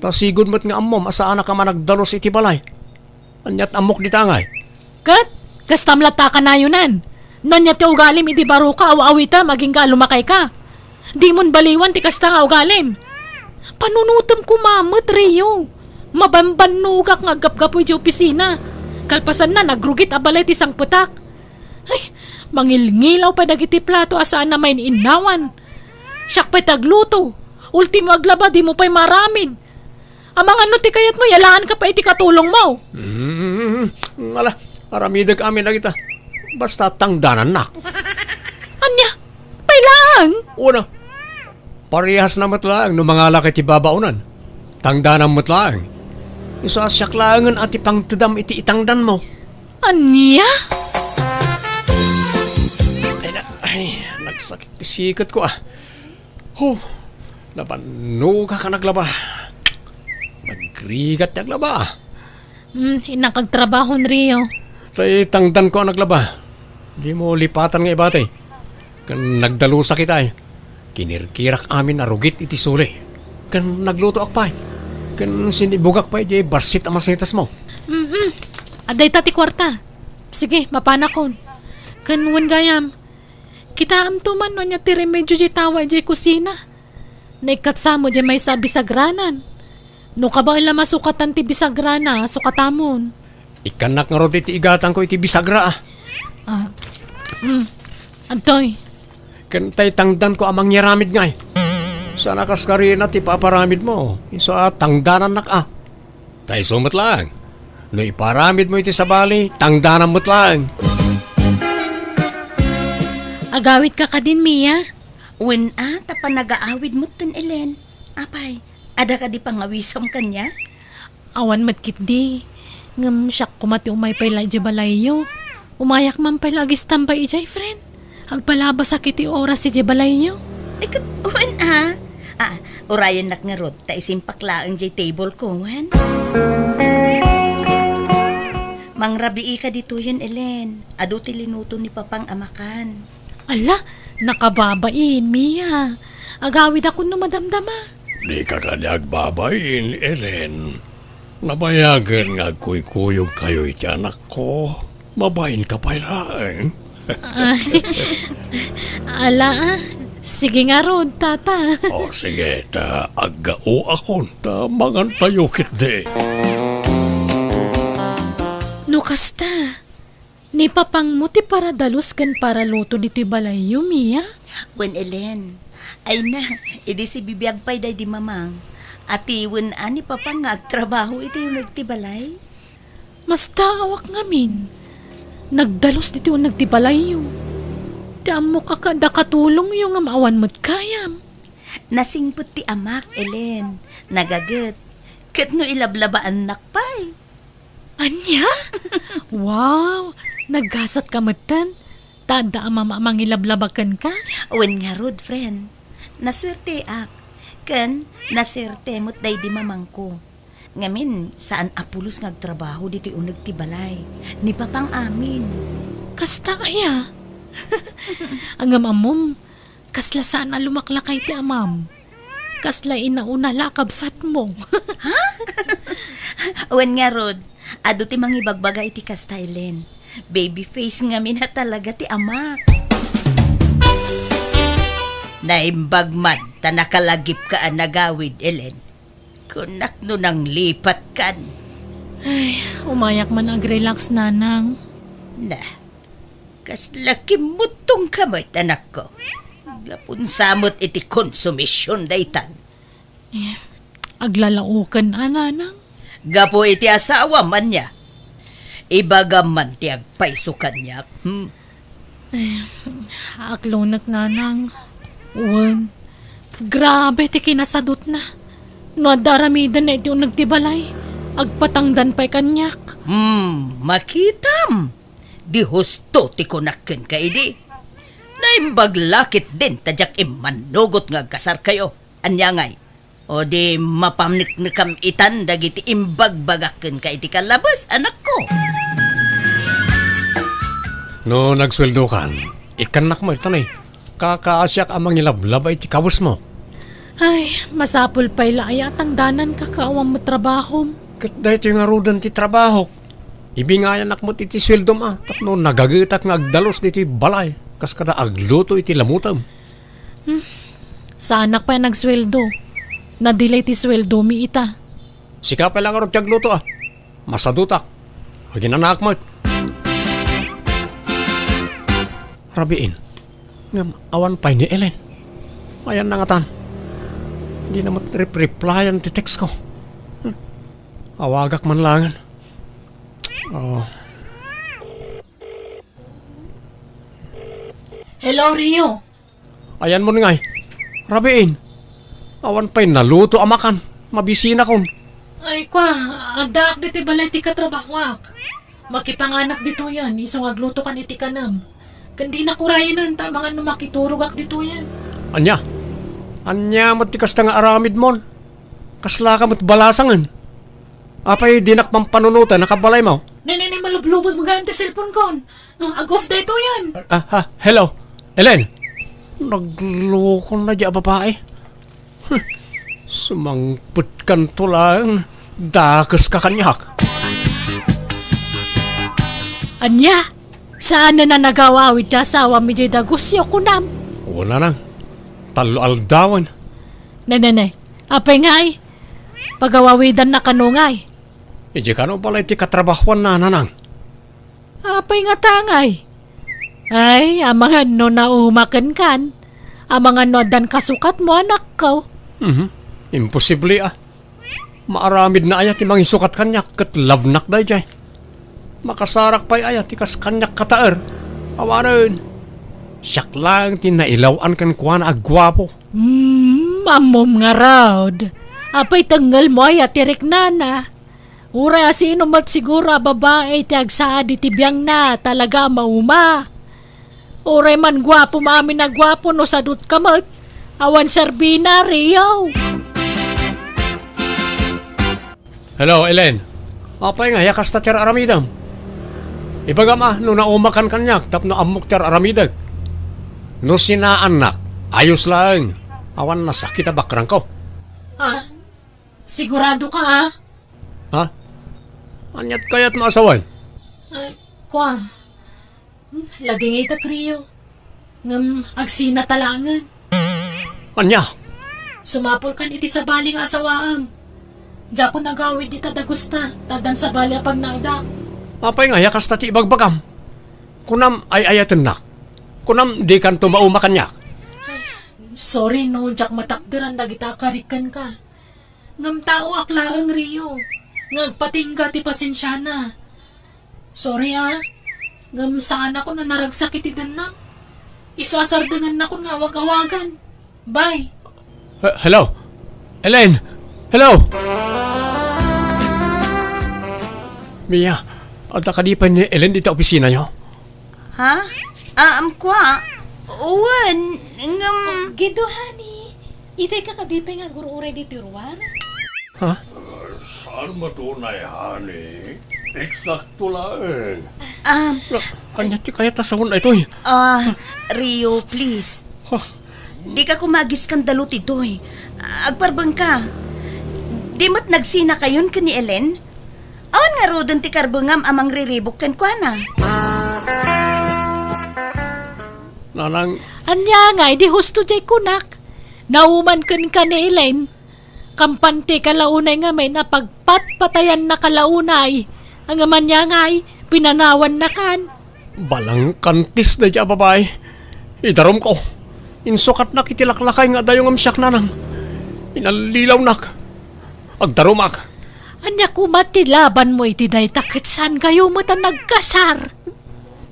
Ta sigud met nga ammom a saanakam a nagdalus iti balay. Aniat ammok dita ngay? Ket, kastam latta a kanayonan. No ania ti ugalim idi baroka, aw-awitem, agingga a lumakayka. Dimon baliwan ti kasta nga ugalim. Panunotem koma met, Rio. Mabambannogak nga aggapgapu idiay opisina. Kalpasanna, nagrugit a balay ti sangpetak. Ay, mangilngilaw pay dagiti plato a saan a main-innawan. Siak pay ti agluto. Ultimo aglaba, dimo pay maaramid. Amangan no ti kayatmo, yalaanka pay iti katulongmo. Mm, ala, aramidek amin dagita. Basta tangdanannak. Ania? Pay laeng? Una, parehasna met laeng no mangalak iti babaonan. Tangdanam met laeng. Isu a siak laengen a ti pangtedam iti itangdanmo. Ania? Ay, na, ay, nagsakit ti siketko, ah. Huh, nabannogak a naglaba. Nagrigat ti aglaba. Hmm, innak agtrabaho, Rio. Tay tangdanko a naglaba. Dimo lipatan nga ibati. Ken nagdalusak itay. Kinirkirak amin a rugit iti suli. Ken naglutoak pay. Ken sinibugak pay diay bassit a masitasmo. Mm-mm. Adda ita ti kuarta. Sige, mapanakon. Ken wen gayam, kitaemto man no ania ti remedio diay tawa idiay kusina. Naikkatsa met diay maysa a bisagranan. No kabaella masukatan ti bisagrana, sukatamon. Ikkannak ngarud iti igatangko iti bisagra, ah. Ah, mm. Adtoy. Ken tay tangdanko a mangyaramid ngay. Saan a kaskarina ti paparamidmo. Isu a tangdanannak, ah. Ta isu met laeng. No iparamidmo iti sabali, tangdanam met laeng. Agawidka kadin, Mia? Wen a, ta panagaawid metten, Elen. Apay, adda kadi pangawisam kaniak? Awan met ketdi. Ngem siak koma ti umay pay la idiay balayyo. Umayak man pay la agistambay idiay, friend. Agpalabasak iti oras idiay balayyo. Ay, ket, wen a. Ah, urayennak ngarud, ta isimpak laeng diay table ko, wen? Mangrabiika ditoyen, Elen. Adu ti linuto ni Papang a makan. Ala, nakababain, Mia. Agawidakon no madamdama. Dika kadi agbabain, Elen. Nabayagen nga agkuykuyogkayo iti anakko. Mabainka pay laeng. Ay, ala, ah. Sige ngarud, tata. O, sige, ta aggaoakon, ta mangantayo ketdi. No kasta, ni Papangmo ti paradalus ken paraluto ditoy balayyo, Mia? Wen, Elen. Ay na, idi sibibiag pay daydi Mamang. Atiwen a ni Papang nga agtrabaho iti uneg ti balay? Mastaawak ngamin. Nagdalus ditoy uneg ti balayyo. Ti ammok a kada katulongyo ngem awan met gayam. Nasingpet ti amak, Elen. Nagaget. Ket no ilablabaannak pay. Ania? Wow! Naggasatka metten. Ta adda a mama a mangilablaba kenka? Wen ngarud, friend. Nasuerteak. Ken nasuerte met daydi Mamangko. Ngamin, saan a pulos nga agtrabaho ditoy uneg ti balay. Ni Papang amin. Kasta aya? Ngem ammom, kasla saan a lumaklakay ti amam. Kasla inauna la a kabsatmo. Ha? Wen ngarud, adu ti mangibagbaga iti kasta, Elen. Baby face ngamin a talaga ti amak. Naimbag man ta nakalagipka a nagawid, Elen. Kunak no nanglipatkan. Ay, umayak man agrelax, Nanang. Na, kasla kimmuttongka met, anakko. Gapun sa met iti konsumision daytan. Eh, aglalaoken a, Nanang. Gapu iti asawam, ania? Ibagam man ti agpayso kaniak, hmm? Eh, aklonek, Nanang. Wen, grabe ti kinasadutna. No adda aramidenna iti uneg ti balay, agpatangdan pay kaniak. Hmm, makitam. Di husto ti kunak kenka idi. Naimbag la ketdin ta diak immanugot nga agkasarkayo. Ania ngay? O di mapaneknekam itan dagiti imbagbagak kenka iti kalabes, anakko? No nagsueldokan, ikkannak met, ta nay. Kakaasiak a mangilablaba iti kawesmo. Ay, masapul pay la aya a tangdananka ket awan met trabahom. Ket daytoy ngaruden ti trabahok. Ibingayanak met iti sueldom a tapno nagagetak nga agdalus ditoy balay kas kada agluto iti lamutem. Hmm. Saanak pay a nagsueldo. Nadila iti sueldomi ita. Sika pay la ngarud ti agluto a. Masadutak. Aginanaak met. Rabiin. Ngem awan pay ni Ellen. Ayanna ngatan. Dina met rep-replyan ti text ko. Hmm. Awagak man laengen. Oh. Hello, Rio. Ayanmon ngay. Rabiin. Awan pay naluto a makan. Mabisinakon. Ay, kua, addaak ditoy balay ti katrabahoak. Makipanganak ditoyen, isu nga aglutokan iti kanem. Ken dinak urayanen, ta amangan no makiturogak ditoyen. Ania? Ania met ti kasta nga aramidmon? Kaslaka met balasangen? Apay dinak pampanunoten a kabalaymo? Ne, ne, ne, malublubod mo gayam ti cellphone kon. Ah, ag-off daytoyen. Ah, ah, hello? Ellen? Naglokona diay a babai. Huh. Sumangpetkanto laeng. Dakeska kaniak. Ania? Saanen a nagawawid ti asawam idiay dagusyo, kunam? Wen, nanang. Tallo aldawen. Ne, ne, ne. Apay ngay? Pagawawidanna kano ngay? Idiay kano balay ti katrabahoanna, nanang. Apay ngata ngay? Ay, amangan no nauma kenkan. Amangan no addan kasukatmo, anakko. Mhm. Imposible, a. Maaramidna aya ti mangisukat kaniak ket lovenak daydiay? Makasarak pay aya ti kas kaniak kataer? Awanen. Siak laeng ti nailaw-an kenkuana a guapo. Hmm, ammom ngarud. Apay tengngelmo aya ti riknana? Uray a sino met siguro a babai ti agsaad iti biangna, talaga a mauma. Uray man guapo maamin a guapo no sadutka met, awan serbina, Rio. Hello, Ellen. Apay nga, ya kasta ti ar-aramidem? Ibagam a, no naumakan kaniak tapno ammok ti ar-aramidek. No sinaannak, ayos laeng. Awan nasakit a bakrangko. Ha? Sigurado ka, ha? Ha? Aniat kayat maasawan? Ay, kua. Hmm, ladingit a Rio. Ngem agsina ta laengen. Ania? Sumapulkan iti sabali nga asawaem. Diakon agawid dita dagusta, ta addan sabali a pagnaedak. Apay nga ya kasta ti ibagbagam? Kunam ay-ayatennak. Kunam dikanto mauma kaniak. Ay, sorry no, diak matakderan dagita a karik kenka. Ngem taoak laeng, Rio, nga agpatingga ti pasensiana. Sorry, a. Ngem saanakon a naragsak iti dennak. Isu a sardengannakon nga awag-awagan. Bye. He-, hello? Elaine? Hello? Mia, adda kadi pay ni Elaine dita opisinayo? Ha? Ah, um, kua? Wen, ngem Oh, Gido, honey. Itay ka kadi pay nga agur-uray ditoy ruar? Ha? Saan matunay, honey? Eksakto laeng. Ah, Ania ti kayat a sawen daytoy? Ah, Rio, please. Ha? Dika koma agiskandalu ditoy. Agparbengka. Di met nagsinakayon ken ni Elaine? Awan ngaruden ti karbengam a mangriribuk kenkuana? Nanang. Ania ngay, di husto diay kunak? Nauman kenka ni Elaine. Kampantika la unay ngamin a pagpatpatayannak la unay. Ngem ania ngay, pinanawannakan. Balangkantis daydiay a babai. Idarumko. Insukatnak iti laklakay nga adayo ngem siak, nanang. Inallilawnak. Agdarumak. Ania koma ti labanmo iti dayta ket saankayo met a nagkasar?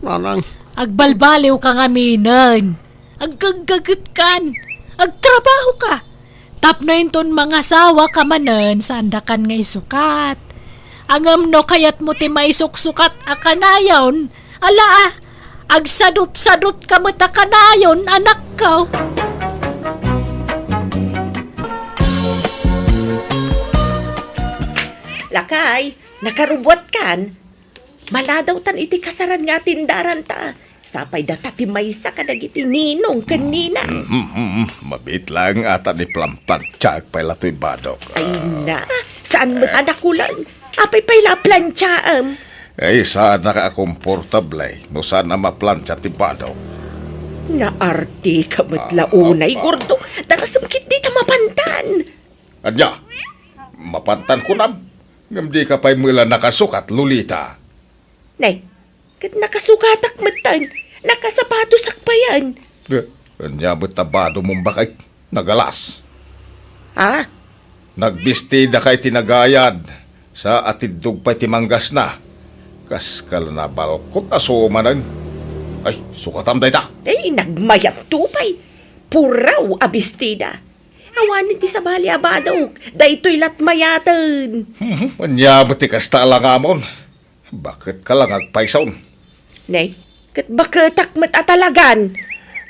Nanang. Agbalbaliwka ngaminen. Aggaggagetkan. Agtrabahoka. Tapno inton mangasawaka manen, saandakan nga isukat. Ngem no kayatmo ti maisuksukat a kanayon, ala, a, agsadutsadutka met a kanayon, anakko. Lakay, nakarubuatkan? Maladawtan iti kasaran nga atindaranta. Sapay data ti maysa kadagiti ninong ken nina. Mhm, mhm. Mabiit laeng ata ni planplantsaek pay la toy badok. Ay na, saan met a nakulang? Apay pay la a plantsaem? Ay, saan a komportable no saan a maplantsa ti badok. Naartika met la unay, Gordo. Darasem ketdi ta mapantan. Ania? Mapantan kunam? Ngem dika pay met la nakasukat, Lolita. Nay, ket nakasukatak metten, nakasapatosak payen. Eh, ania met ta badomon, baket? Nagalas. Ha? Nagbistidaka iti nagayad, sa atiddog pay ti manggasna. Kas kala nabalkot a sumanen. Ay, sukatam dayta. Ay, nagmayat to pay. Puraw a bestida. Awanen ti sabali a badok. Daytoy lat mayaten. Mhm, ania met ti kasta a langamon? Baket ka la nga agpayson. Nay, ket baketak met a talagan.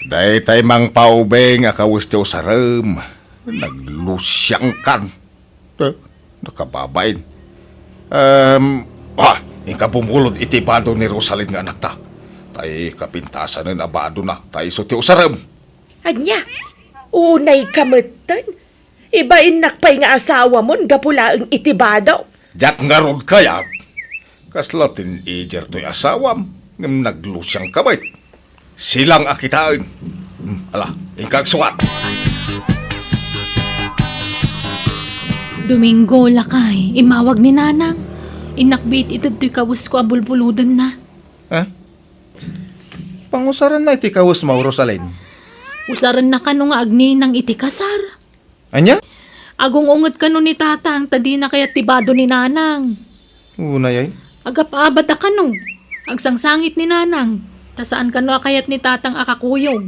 Daytay mangpaubing a kawes ti usarem. Naglusiangkan. Eh, nakababain. Em, ah, inka bumulod iti bado ni Rosalin nga anakta. Tay kapintasanen a badona, ta isu ti usarem. Ania? Unayka metten? Ibainnak pay nga asawamon gapu laeng iti bado. Diak ngarud kayat. Kasla teenager toy asawam, ngem naglusiangka met. Silang a kitaen. Hmm, ala, inka agsukat. Domingo, lakay, immawag ni Nanang. Innak biit ited toy kawesko a bulbulodenna. Ha? Pangusarenna iti kawesmo, Rosalin? Usarenna kano nga agninang iti kasar. Ania? Agung-unget kano ni Tatang ta dina kayat ti bado ni Nanang. Unay ay? Agap-abada kano. Agsangsangit ni Nanang ta saan kano a kayat ni Tatang a kakuyog.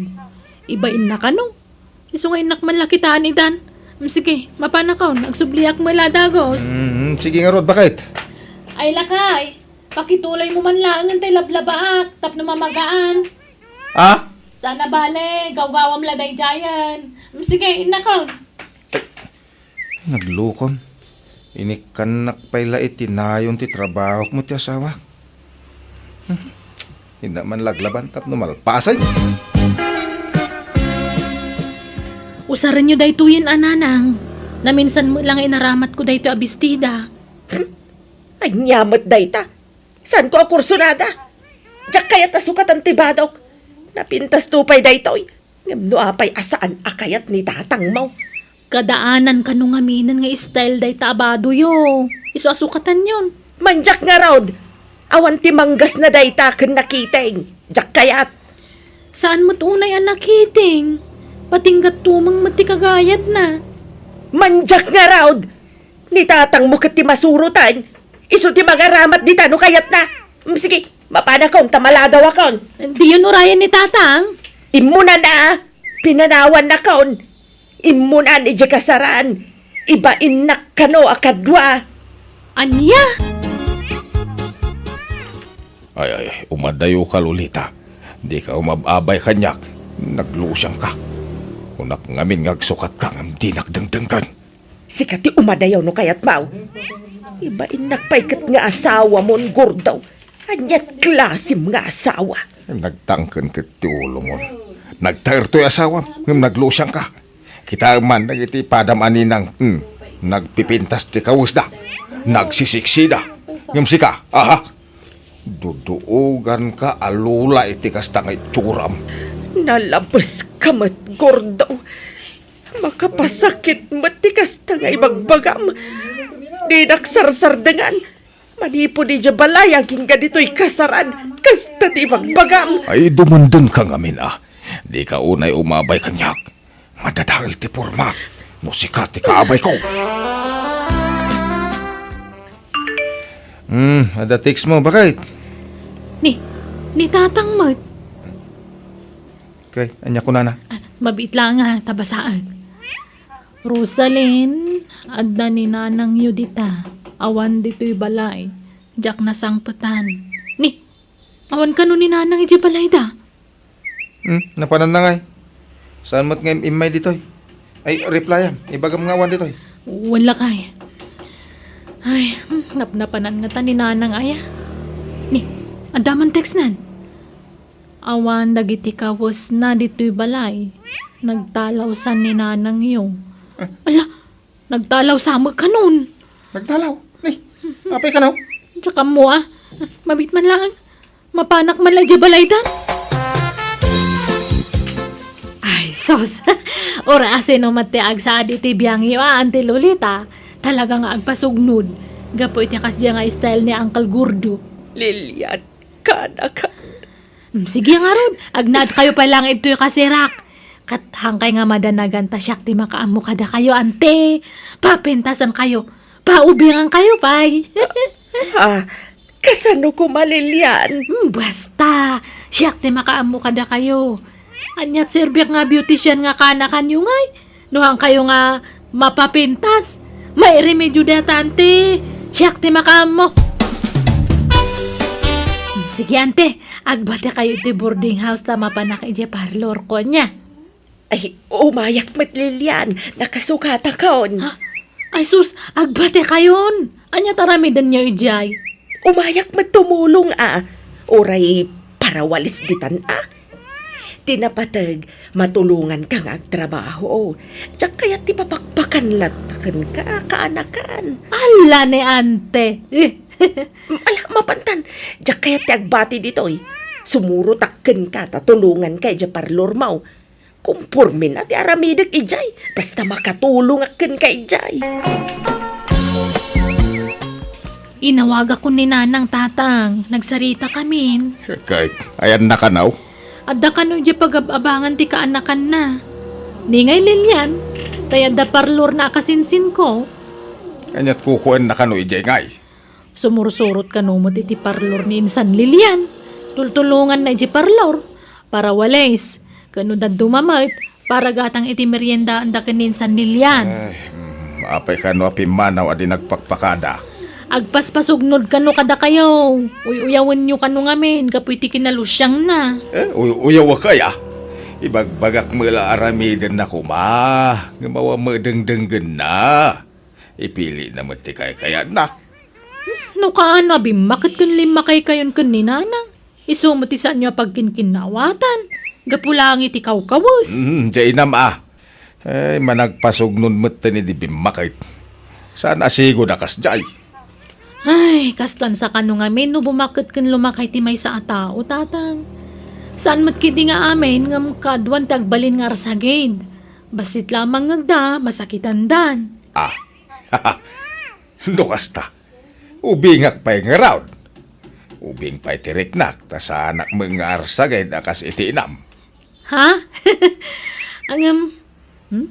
Ibainna kano. Isu nga innak man la kitaan itan. Mm, sige, mapanakon. Agsubliak met la a dagus. Mm, sige ngarud, baket. Ay, lakay. Pakituloymo man laengen tay lablabaak tapno mamagaan. Ah? Saan a bale, gawgawam la daydiayen. Mm, sige, innakon. Ay, naglukon. Inikkannak pay la iti nayon ti trabahok met ti asawak. Hmm. Inna man laglaban tapno malpasen. Usarenyo daytoyen a Nanang. Naminsan met la nga inaramatko daytoy a bestida. Ania met dayta? Saanko a kursunada? Diak kayat a sukatan ti badok. Napintasto pay daytoy. Ngem no apay a saan a kayat ni tatangmo? Kadaanan kano ngaminen nga style dayta a badoyo. Isu a sukatanyon. Mandiak ngarud! Awan ti manggasna dayta ken nakiting. Diak kayat. Saan met unay a nakiting? Patinggat tumeng met ti kagayadna. Mandiak ngarud! Ni tatangmo ket ti masurotan. Isu ti mangaramat dita no kayatna. Mm, sige, mapanakon ta maladawakon. Diyon urayen ni tatang? Immunana, pinanawannakon. Immunan idiay kasaran. Ibainnak kano a kadua. Ania? Ay, ay, umadayoka, Lolita. Dika umab-abay kaniak. Naglusiangka. Kunak ngamin nga agsukatka ngem dinak dengdenggen. Sika ti umadayaw no kayatmo. Ibainnak pay ket nga asawamon, Gordo. Aniat klasem nga asawa? Nagtangken ket ti ulomon. Nagtaer toy asawam, ngem naglusiangka. Kitaem man dagiti padam a ninang, hmm, nagpipintas ti kawesda. Nagsisiksida. Ngem sika, aha? Duduoganka a lula iti kasta nga itsuram. Nalabeska met, Gordo. Makapasakit met ti kasta nga ibagbagam. Dinak sarsardengan. Manipud idiay balay agingga ditoy kasaran, kasta ti ibagbagam. Ay, dumundengka ngamin a. Dika unay umabay kaniak. Madadael ti pormak no sika ti kaabayko. Hmm, adda text mo, baket? Ni, ni tatang met. Okay, ania kunana? Ah, mabiit lang nga, ta basaen. Rosalyn, adda ni nanangyo dita. Awan ditoy balay. Diak nasangpetan. Ni, awan kano ni nanang idiay balayda? Hmm, napananna ngay. Saan met nga im-, immay ditoy? Ay, replyam. Ibagam nga awan ditoy. Wen lakay. Ay, hmm, napnapanan ngata ni nanang aya. Ni, adda man textnan. Awan dagiti kawesna ditoy balay. Nagtalawsan ni nanangyo. Eh? Ala, nagtalawsa met kanon. Nagtalaw? Ni, apay kano? Diak ammo, ah. Mabit man laeng. Mapanak man la idiay balaydan. Ay, sus! Urasino met ti agsaad iti biangyo a, Auntie Lolita? Talaga nga agpasugnod. Gapu iti kasdiay nga style ni Uncle Gordo. Lilian, kanak. Mm, sige ngarud, agnaed kayo pay lang itoy kasirak. Ket haankay nga madanagan ta siak ti makaammo kadakayo, Auntie. Papentasan kayo. Paubingan kayo pay. Ah, kasano koma, Lilian? Hmm, basta, siak ti makaammo kadakayo. Aniat serbiak nga beautician nga kanakanyo ngay? No haankay nga mapapintas, mairemedyo dayta, Auntie. Siak ti makaammo. Hmm, sige, Auntie, agbati kayo iti boarding house ta mapanak idiay parlor ko nia. Ay, umayak met, Lilian. Nakasukatakon. Ha? Ay sus, agbati kayon. Ania ti aramidenyo idiay? Umayak met tumulong a. Uray parawalis ditan a. Ti napateg, matulonganka nga agtrabaho. Diak kayat ti papakpakan latta kenka, kaanakan. Ala ni Auntie. Eh. Ala, mapantan. Diak kayat ti agbati ditoy. Sumurotak kenka ta tulonganka idiay parlormo. Kompormena ti aramidek idiay, basta makatulongak kenka idiay. Inawagakon ni Nanang, Tatang. Nagsaritakamin. Ket, ayanna kano? Adda kano idiay pagab-abangan ti kaanakanna. Ni ngay, Lilian, tay adda parlorna a kasinsinko. Aniat kukuenna kano idiay ngay? Sumursurot kano met iti parlor ni Insan Lilian. Tultulonganna iti parlor, parawalis, ken no dadduma met, para gatang iti meriendaanda ken ni Insan Lilian. Ay, mm, apay kano a pimmanaw a di nagpakpakada? Agpaspasugnod kano kadakayo. Uy-uyawenyo kano ngamin gapu iti kinalusiangna. Eh, uy-uyawek aya? Ibagbagak met la aramidenna koma, ngem awan met dengdenggenna. Ipilina met ti kaykayatna. No kaano a bimmaket ken limmakaykayon ken ni Nanang, isu met ti saanyo a pagkinkinnawatan, gapu laeng iti kawkawes. Mm, diay inam a. Ay, managpasugnod metten idi bimmaket. Saan a sigud a kasdiay. Ay, kastan sa kano ngamin no bumaket ken lumakay ti maysa a tao, Tatang. Saan met ketdi nga amin ngem kaaduan ti agbalin nga arsagid. Bassit laeng nga agda, masakitandan. Ah. No kasta, ubingak pay ngarud. Ubing pay ti riknak, ta saanak met nga arsagid a kas iti inam. Ha? Ngem, hmm?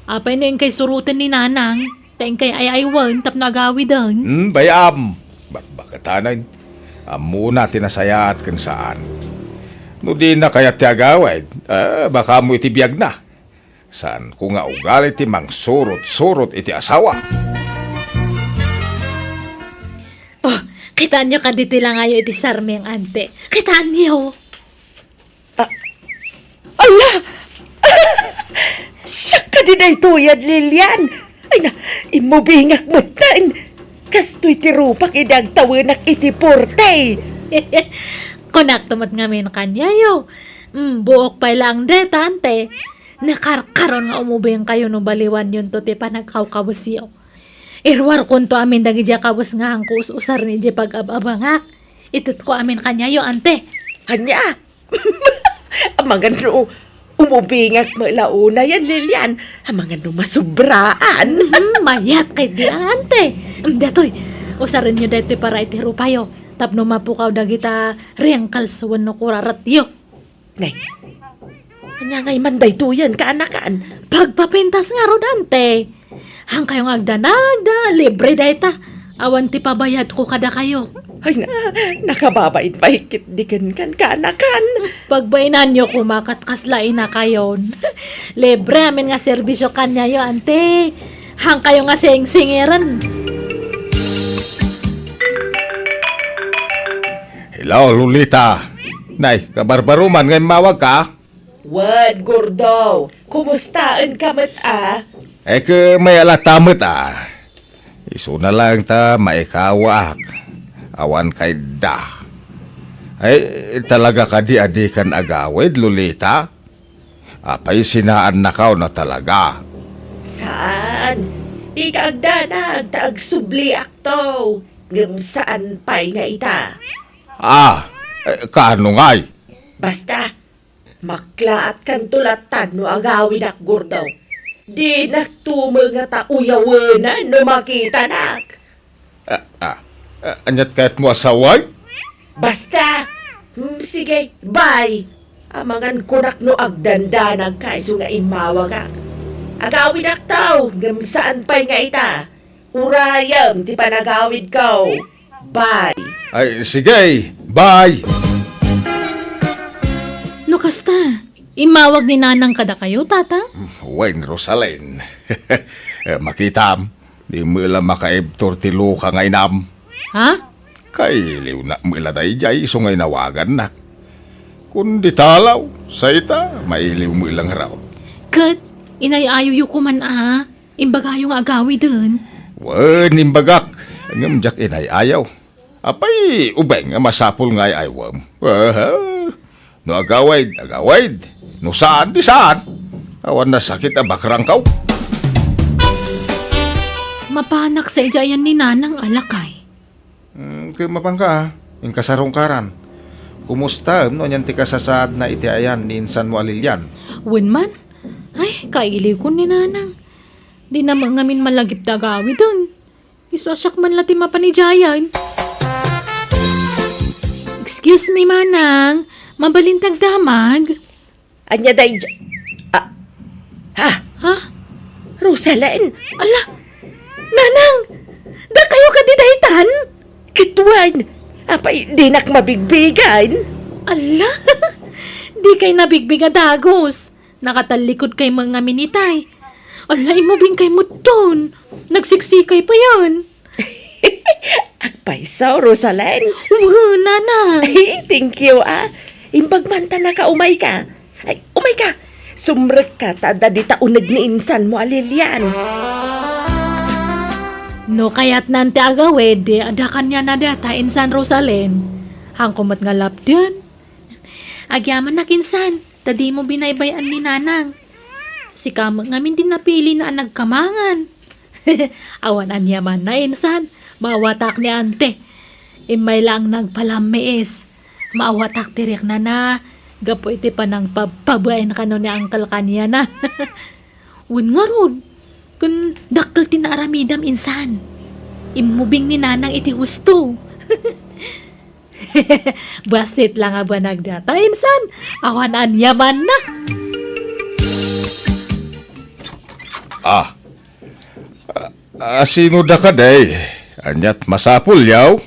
Apay no inkay suroten ni Nanang, ta inkay ay-aywen tapno agawiden? Hmm, bay-am. Bakbaketanen. Ammona ti nasayaat ken saan. No dina kayat ti agawid, eh, baka ammo iti biagna. Saanko nga ugali ti mangsurot-surot iti asawa. Oh, kitaenyo kadi ti langayo iti sarming, Auntie. Kitaenyo? Ah, ala! Siak kadi daytoyen, Lilian. Ay na, immubingak metten. Kastoy ti rupak idi agtawenak iti porte. Kunakto met ngamin kaniayo. Mm, buok pay laeng dayta, Auntie. Nakarkaron nga umubingkayo no baliwanyonto ti panagkawkawesyo. Iruarkonto amin dagidiay kawes nga haanko us-usaren idiay pag-ab-abangak. Itedko amin kaniayo, Auntie. Ania? Amangan no umubingak met la unayen, Lilian. Amangan no masubraan. Mhm, mayat ketdi, Auntie. Mm, daytoy, usarenyo daytoy para iti rupayo tapno mapukaw dagita wrinkles wenno kuraratyo. Nay, ania ngay man daytoyen, kaanakan? Pagpapintas ngarud, Auntie. Haankayo nga agdanagda, libre dayta. Awan ti pabayadko kadakayo. Ay na, nakababain pay ketdi kenkan, kaanakan. Pagbainanyo koma ket kasla inakayon. Libre amin nga serbisyo kaniayo, Auntie. Haankayo nga singsingiren. Hello, Lolita. Nay, kabarbaroman nga immawagka? Wen, Gordo. Kumustaenka met a? Ay, ket mayat latta met a. Isuna laeng ta maikawaak. Awan kayatda. Ay, talaga kadi a dikan agawid, Lolita? Apay, sinaannakaw na talaga? Saan? Dika agdanag ta agsubliakto, ngem saan pay nga ita. Ah, eh, kaano ngay? Basta, maklaatkanto latta no agawidak, Gordo. Dinakto met ngata uyawenan no makitanak. Ah, ah, ah, aniat kayatmo a sawen? Basta! Hmm, sige, bye! Amangan kunak no agdandanagka isu nga immawagak. Agawidakto, ngem saan pay nga ita. Urayem ti panagawidko. Bye! Ay, sige, bye! No kasta, immawag ni Nanang kadakayo, Tata? Wen, Rosalyn. Eh, makitam, di met la makaibtur ti luka nga inam. Ha? Kailiwnak met la daydiay isu nga inawagannak. Kundi talaw, sa ita, mailiw met la ngarud. Ket, inay-ayoyo koman a, imbagayo nga agawiden. Wen, imbagak, ngem diak inay-ayaw. Apay, ubing a masapul nga ay-aywem. Aha. No agawid, agawid. No saan, di saan. Awan nasakit a bakrangkaw. Mapanak sa idiay ayan ni Nanang a lakay. Hmm, ket mapanka, ah. Inka sarungkaran. Kumustaem no anian ti kasasaadna iti ayan ni insanmo a Lilian? Wen man. Ay, kailiwkon ni Nanang. Dina met ngamin malagip ti agawiden. Isu a siak man la ti mapan idiayen. Excuse me, Manang. Mabalin ti agdamag? Ania daydiay? Ah, ha? Ha? Rosalyn? Ala! Nanang! Dakayo kadi daytan? Ket wen, apay dinak mabigbigan? Ala! Dikay nabigbig a dagus. Nakatallikod kay met ngamin itay. Ala, immubing kay met ton. Nagsiksikay payen. Agpayso, Rosalyn. Wen, Nanang. Ay, thank you, ah. Imbag man ta naka, umayka. Ay, umayka. Sumrekka ta adda dita uneg ni insanmo a Lilian. No kayatnan ti agawid, di adda kaniana dayta insan Rosalyn. Haanko met nga lapdan. Agyamanak insan, ta dimo binaybay-an ni Nanang. Sika met ngamin ti napilina a nagkamangan. Awan aniamanna insan, maawatak ni Ante. Immay laeng nagpalammiis. Maawatak ti riknana, gapu iti panangpabpabain kano ni Uncle kaniana. Wen ngarud, ken dakkel ti naaramidam insan. Immubing ni Nanang iti husto. Bassit la nga banag dayta, insan. Awan aniamanna. Ah. Ah, asino da kadi? Aniat masapulyo?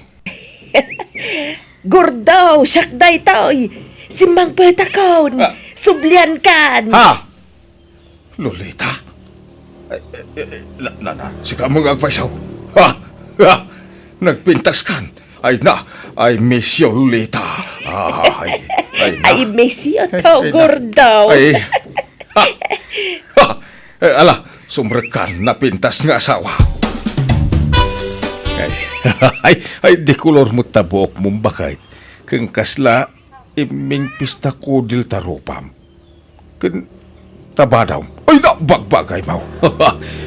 Gordo, siak daytoy. Simmangpetakon. Ah. Subliankan. Ha? Lolita? Eh, eh, eh, na, na, na, sika met nga agpayso. Ha? Ha? Nagpintaskan. Ay na, I miss you, Lolita. Ay, ay na. I miss you too, Gordo. Ay. Ha? Ha? Eh, ala, sumrekkan, napintas nga asawa. Ay, ay, ay, di kolor met ta buokmo, baket. Ken kasla, imming pista kudil ta rupam. Ken ta badam. Ay, na, bagbagaymo.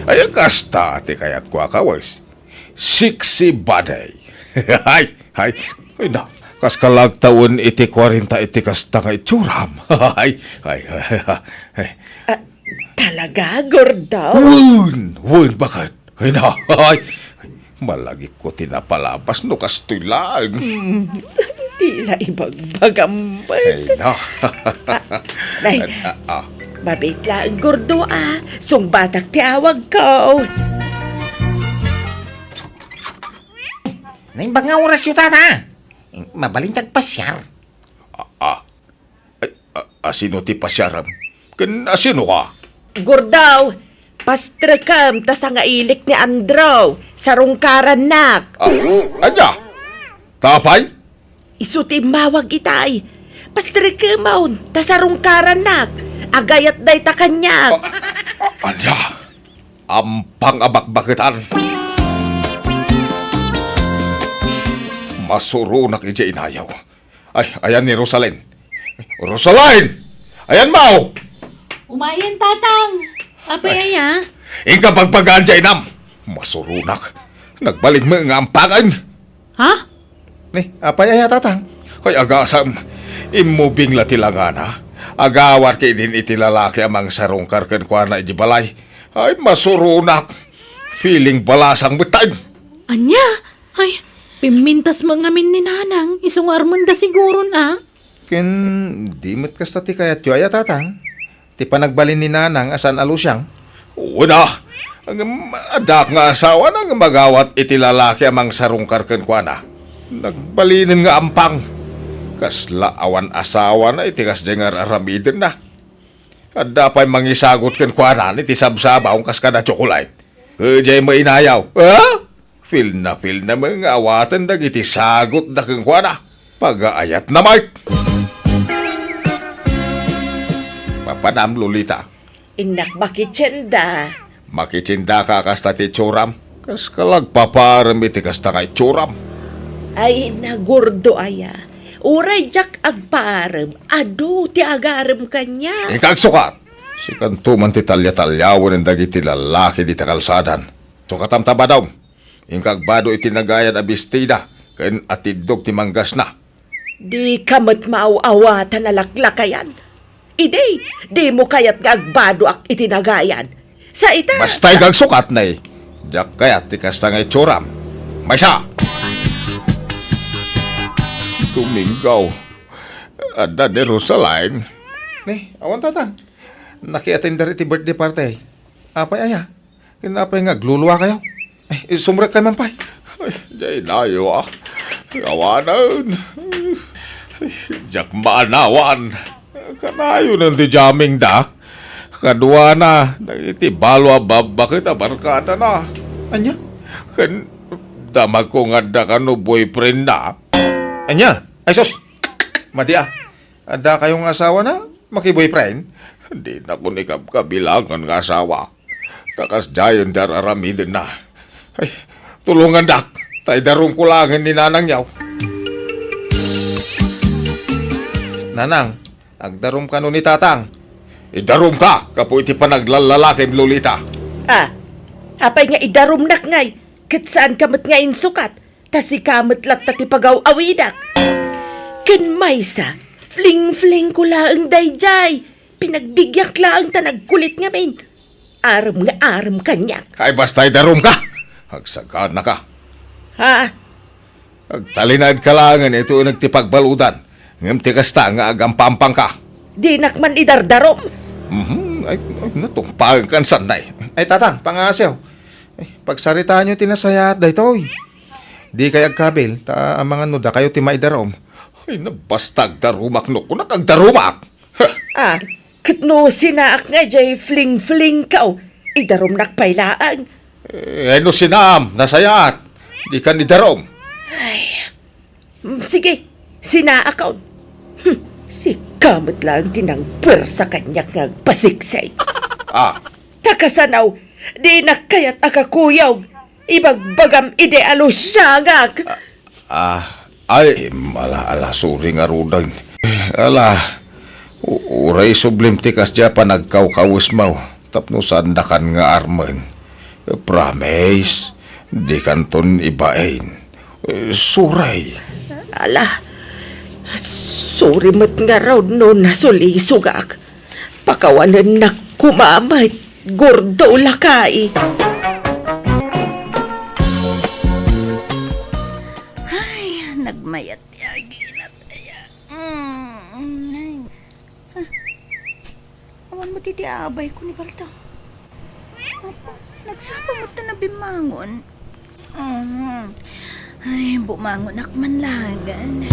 Ay, kasta ti kayatko a kawes. Sexy body. Ay, ay, ay, na, kas kalagtawen iti kuarenta iti kasta nga itsuram. Ay, ay, ay, ay, ay. Ah, talaga, Gordo? Wen, wen, baket? Ay, na, ay, malagipko ti napalabas no kastoy laeng. Hmm, ti la ibagbagam met. Ay, na. Ah, nay, ah, ah. Mabiit laeng, Gordo, ah. Sungbatak ti awagko. Naimbag nga orasyo, Tata. Mabalin ti agpasiar. Ah, ah. Ay, a-, asino ti pasiaram? Ken asino ka? Gordo, pastrekem ta sangailik ni Andrew, sarungkarannak. Ah, ania? Apay? Isu ti immawag itay. Pastrekemon ta sarungkarannak. Agayat dayta kaniak. Ah, ah, ania? Ampang a bakbaketan. Masuronak idiay inayaw. Ay, ayan ni Rosalyn. Rosalyn! Ayan mo! Umayen, Tatang! Apay aya? Inka bagbagaan diay inam. Masuronak. Nagbalinmo nga ampangen. Ha? Ni, apay aya, Tatang? Ay, agasam. Immubing la ti langana. Agawat ka idin iti lalaki a mangsarungkar kenkuana iti balay. Ay, masuronak. Feeling balasang met tayo. Ania? Ay, pimmintas mo ngamin ni Nanang, isu nga armenda siguron, a? Ken di met kasta ti kayatyo aya, Tatang? Ti panagbalin ni Nanang a saan a lusiang? Wen a, ngem addaak nga asawana ngem agawat iti lalaki a mangsarungkar kenkuana. Nagbalinen nga ampang. Kasla awan asawana iti kasdiay nga ar-aramidenna. Adda pay mangisagut kenkuana iti sabsabaw kas kada tsokolate. Kadiay mainayaw. Ha? Feel na feel na met nga awaten dagiti sagutda kenkuana. Pagaayatna met. Papanam, Lolita. Innak makitienda. Makitiendaka kasta ti itsuram. Kaska la agpapaarem iti kasta nga itsuram. Ay, nagurdo aya. Uray diak agpaarem, adu ti agarem kaniak. Inka agsukat. Sikanto man ti talia-taliawen dagiti lalaki dita kalsadan. Sukatam ta badom. Inka agbado iti nagayad a bestida ken atiddog ti manggasna. Dika met maaw-awatan a laklakayan. Idi, dimo kayat nga agbadoak iti nagayad. Sa ita, basta inka agsukat, nay. Diak kayat ti kasta nga itsuram. Maysa! Domingo, adda ni Rosaline. Ni, awan, Tatang. Nakiattender iti birthday party. Apay aya? Ken apay nga agluluakayo? Ay, sumrekkayo man pay. Ay, diay nayo, a. Awanen. Ay, diak maanawan. Kanayonen ti jammingda. Kaduana, dagiti balo a babbaket a barkadana. Ania? Ken damagko nga adda kano boyfriendna. Ania? Ay, sus! Madi a. Adda kayo nga asawana? Maki-boyfriend? Dinakon ikabkabilangan nga asawa. Ta kasdiayen ti ar-aramidenna. Ay, tulongandak, ta idarumko laengen ni Nanang Yaw. Nanang, agdarum kano ni Tatang. Idarumka, gapu iti panaglallalakim, Lolita. Ah, apay nga idarumnak ngay? Ket saanka met nga insukat? Ta sika met latta ti pagaw-awidak. Ken maysa, fling-flingko laeng daydiay. Pinagbibiag laeng ta nagkulit ngamin. Arem nga arem kaniak. Ay, basta idarumka. Agsaganaka. Ha? Agtalinaedka laengen iti uneg ti pagbaludan. Ngem ti kasta nga agampampangka. Dinak man idardarum. Mhm. Ay, ay, natungpaenkan, sanay. Ay, Tatang, pangngasiw. Ay, pagsaritaanyo ti nasayaat daytoy. Dikay agkabil, ta amangan no dakayo ti maidarum. Ay, nabasta agdarumak no kunak agdarumak. Ha! Ah, ket no sinaak nga diay fling-flingko, idarumnak pay laeng. Eh, ay, no sinaam, nasayaat. Dikan idarum. Ay, mm, sige, sinaakon. Hmm, sika met laeng ti nangpuersa kaniak nga agpasiksik. Ah. Ta kasano, dinak kayat a kakuyog. Ibagbagam idi a lusiangak. Ah, ah, ay, ala, ala, sorry ngaruden. Ala, u-, uray sublim ti kasdiay a panagkawkawesmo tapno saandakan nga armen. Promise, dikanton ibain. Eh, sorry. Ala, sorry met ngarud no nasulisogak. Pakawanennak koma met, gurdo lakay. Ay, nagmayat ti aginat aya. Mm, ay. Ah, awan met iti abayko ni Baldo. Apo, nagsapa met ta nabimmangon. Mhm. Ay, bumangonak man laengen.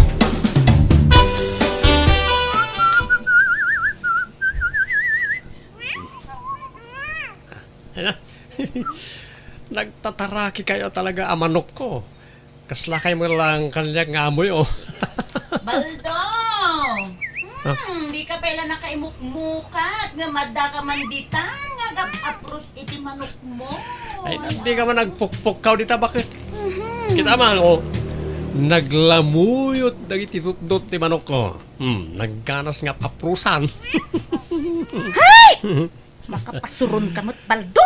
Nagtataraki kayo talaga a manokko. Kasla kay mo lang kaniak nga amoy, oh. Baldo! Ah. Hmm, dika pay la nakaimukmukat, nga madda ka man ditan, nga agap-apros iti manokmo. Ay, di ka man nagpukpukkaw dita, bakit? Mhm. Kita man, oh. Naglamuyot dagiti tutdot ti manokko. Hmm, nagganas nga aprusan. Hay! Makapasuron ka met, Baldo.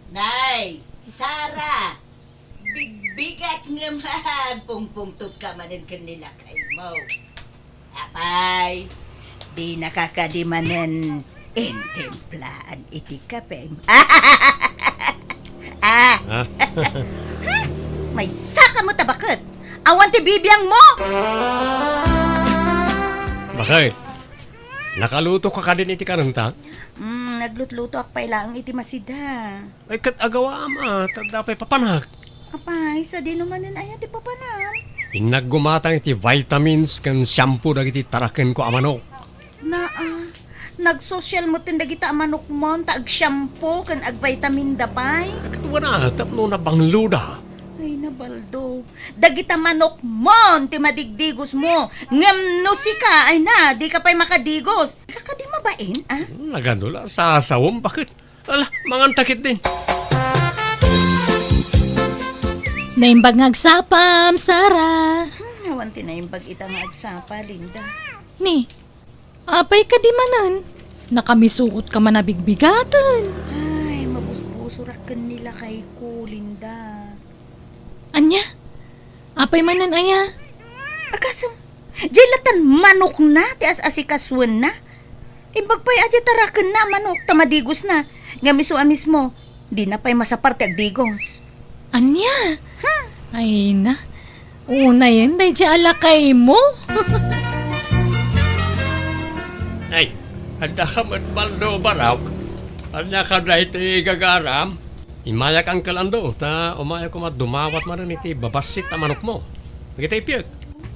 Nay, Sara, bigbigat ngem agpungpungtot ka manen ken ni lakaymo. Apay, dinaka kadi manen intimplaan iti kapem? Ah! Ah. Maysa ka met a baket. Awan ti bibiangmo! Baket, nakaluto ka kadin iti kanenta? Mm, naglutlutoak pay laeng iti masida. Ay, ket agawaam a, ta adda pay papanak. Apay, sadino manen aya ti papanam? Innak gumatang iti vitamins ken shampoo dagiti tarakenko a manok. Naa, nagsosyal metten dagita a manokmon ta ag-shampoo ken ag-vitamin da pay. Ket wen a, tapno nabangloda. Ay, na, Baldo. Dagita manokmon ti madigdigosmo. Ngem no sika, ay na, dika pay makadigos. Dika kadi mabain, a? Nagano la, sasawem, baket? Ala, manganta ketdin. Naimbag nga agsapam, Sara. Hmm, awan ti naimbag ita nga agsapa, Linda. Ni, apay kadi manen? Nakamisuot ka man a bigbigaten. Ay, mabusbusorak ken ni lakayko, Linda. Ania? Apay manen aya? Agasem, diay latan manokna ti as-asikasuenna. Imbag pay a diay tarakenna a manok ta madigosna. Ngem isu a mismo, dina pay masapar ti agdigos. Ania? Hmm. Ay na. Unayen daydiay a lakaymo. Ay, adda ka met, Baldo, barok. Ania ka daytoy gagaram? Immayak, Uncle Ando, ta umayak koma dumawat manen iti babassit a manokmo. Dagiti ippiek.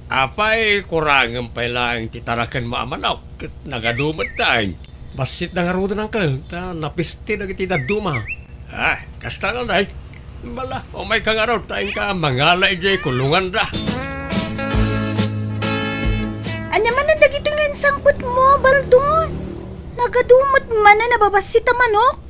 Apay, kurangem pay laeng ti tarakenmo a manok, ket nagadu met dayta. Bassitda ngaruden, Uncle, ta napiste dagiti dadduma. Ah, kasta ngay. Bala, umayka ngarud, ta inka mangala idiay kulonganda. Ania manen dagitoy nga insangpetmo, Baldo? Nagadu met manen a babassit a manok?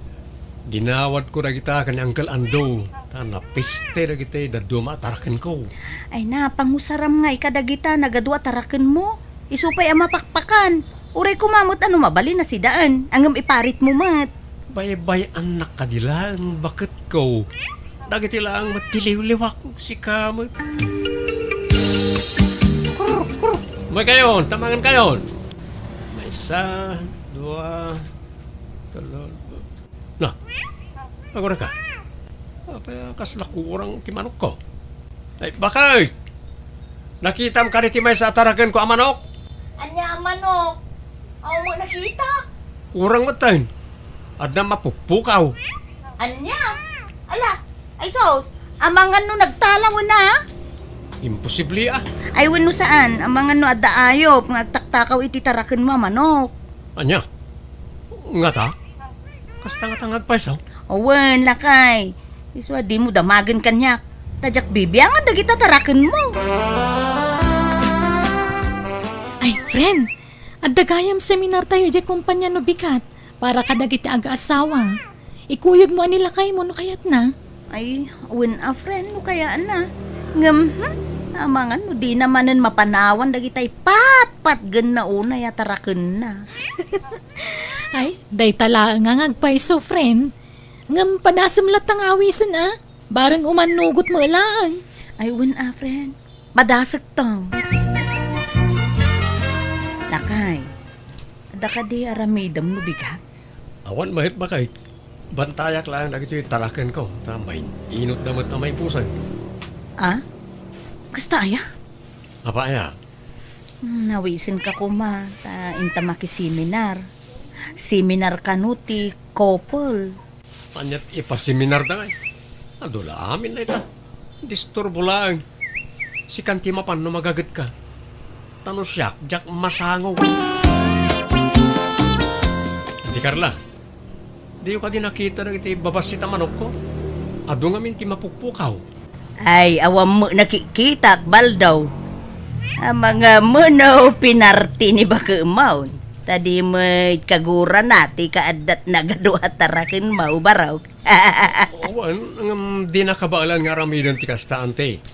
Dinawatko dagita ken ni Uncle Ando, ta napiste dagiti dadduma a tarakenko. Ay na, pangusaram ngay kadagita nagadu a tarakenmo. Isu pay a mapakpakan. Uray koma met a no mabalin a sidaen, ngem iparitmo met. Baybay-annak kadi laeng, baketko. Dagiti laeng met ti liwliwak, sika met. Umaykayon, ta mangankayon. Maysa, dua, telo. Na, agurayka. Apay a kasla kurang ti manokko? Ay, baket! Nakitam kadi ti maysa a tarakenko a manok? Ania a manok? Awan met nakita. Kurang metten. Adda mapukpukaw. Ania? Ala, ay sus, amangan no nagtalaw na? Imposible, a. Ay, wenno saan, amangan no adda ayop nga agtaktakaw iti tarakenmo a manok. Ania? Ngata? Kasta ngata nga agpayso? Wen, lakay. Isu a dimo damagen kaniak. Ta diak bibiangan dagita tarakenmo. Ay, friend, adda gayam seminartayo idiay kompania no bigat para kadagiti agaasawa. Ikuyogmo a ni lakaymo no kayatna. Ay, wen a friend no kayatna. Ngem, hmm, amangan no dina manen mapanawan dagitay patpatgenna unay a tarakenna. Ay, dayta laeng nga agpayso, friend. Ngem padasem latta nga awisen, a? Bareng umannugotmo laeng. Ay, wen a, friend. Padasek to. Lakay, adda kadi aramidem no bigat? Awan met, baket. Bantayak laeng dagitoy tarakenko, ta main-inotda met a maipusan. A? Kasta aya? Apay aya? Hmm, nawisenka koma, ta inta makiseminar. Seminar kano ti couple. Ania ti ipaseminar da ngay? Adu la amin dayta. Disturbo laeng. Sikan ti mapan no magagetka. Ta no siak, diak masango. Adi Carla, diyo kadi nakita dagiti babassit a manokko? Adu ngamin ti mapukpukaw. Ay, awan met nakikitak, Baldo. Amangan no pinarti ni bakemon. Ta di met kagurana ti kaaddat nagadu a tarakenmo, barok. Awan, ngem dina kabaelan nga aramiden ti kasta, ante.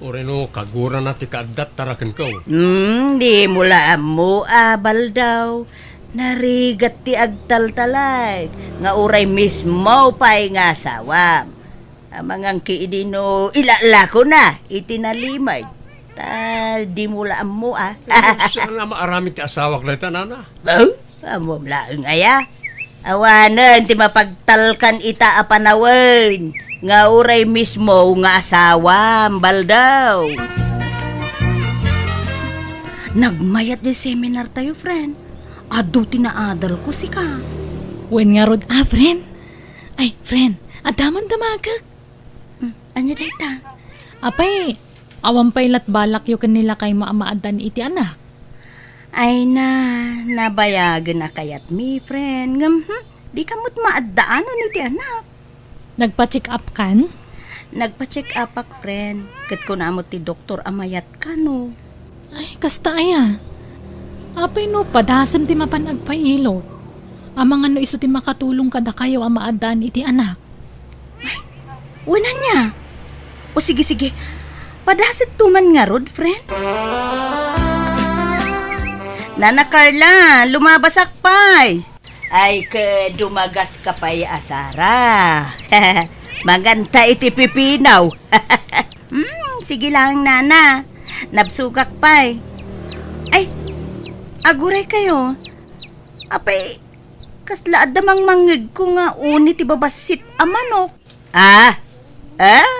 Uray no kagurana ti kaaddatta kenka. Hmm, dimo la ammo a, Baldaw. Narigat ti agtaltalay nga uray mismo pay nga asawam. Amangan ki idi no ilalakona iti nalimed. Ta dimo la ammo a. Saan a maaramid ti asawak dayta, nana? Oh, ammom laeng aya. Awanen ti mapagtalkan ita a panawen nga uray mismo nga asawam, Baldaw. Nagmayat diay seminar tayo, friend. Adu ti naadal ko, sika. Wen ngarud a, friend. Ay, friend, adda man damagek. Hmm, ania dayta? Apay, awan pay lat balakyo ken ni lakaymo a maaddaan iti anak? Ay na, nabayagen a kayatmi, friend. Ngem, hmm, dika met maaddaanon iti anak. Nagpa-check up kan? Nagpa-check up ak, friend. Ket kuna met ti doktor a mayat kano. Ay, kasta aya. Apay no padasem ti mapan agpailog? Amangan no isu ti makatulong kadakayo a maaddaan iti anak. Ay, wen ania? O sige, sige. Padasek to man ngarud, friend. Nana Carla, lumabasak pay. Ay, ke dumagas ka pay a Sara. Manganta iti pipinaw. Hmm, sige lang, nana. Nabsugak pay. Ay, aguray kayo. Apay, kasla adda mangmangngegko nga uni ti babassit a manok. Ah? Ah?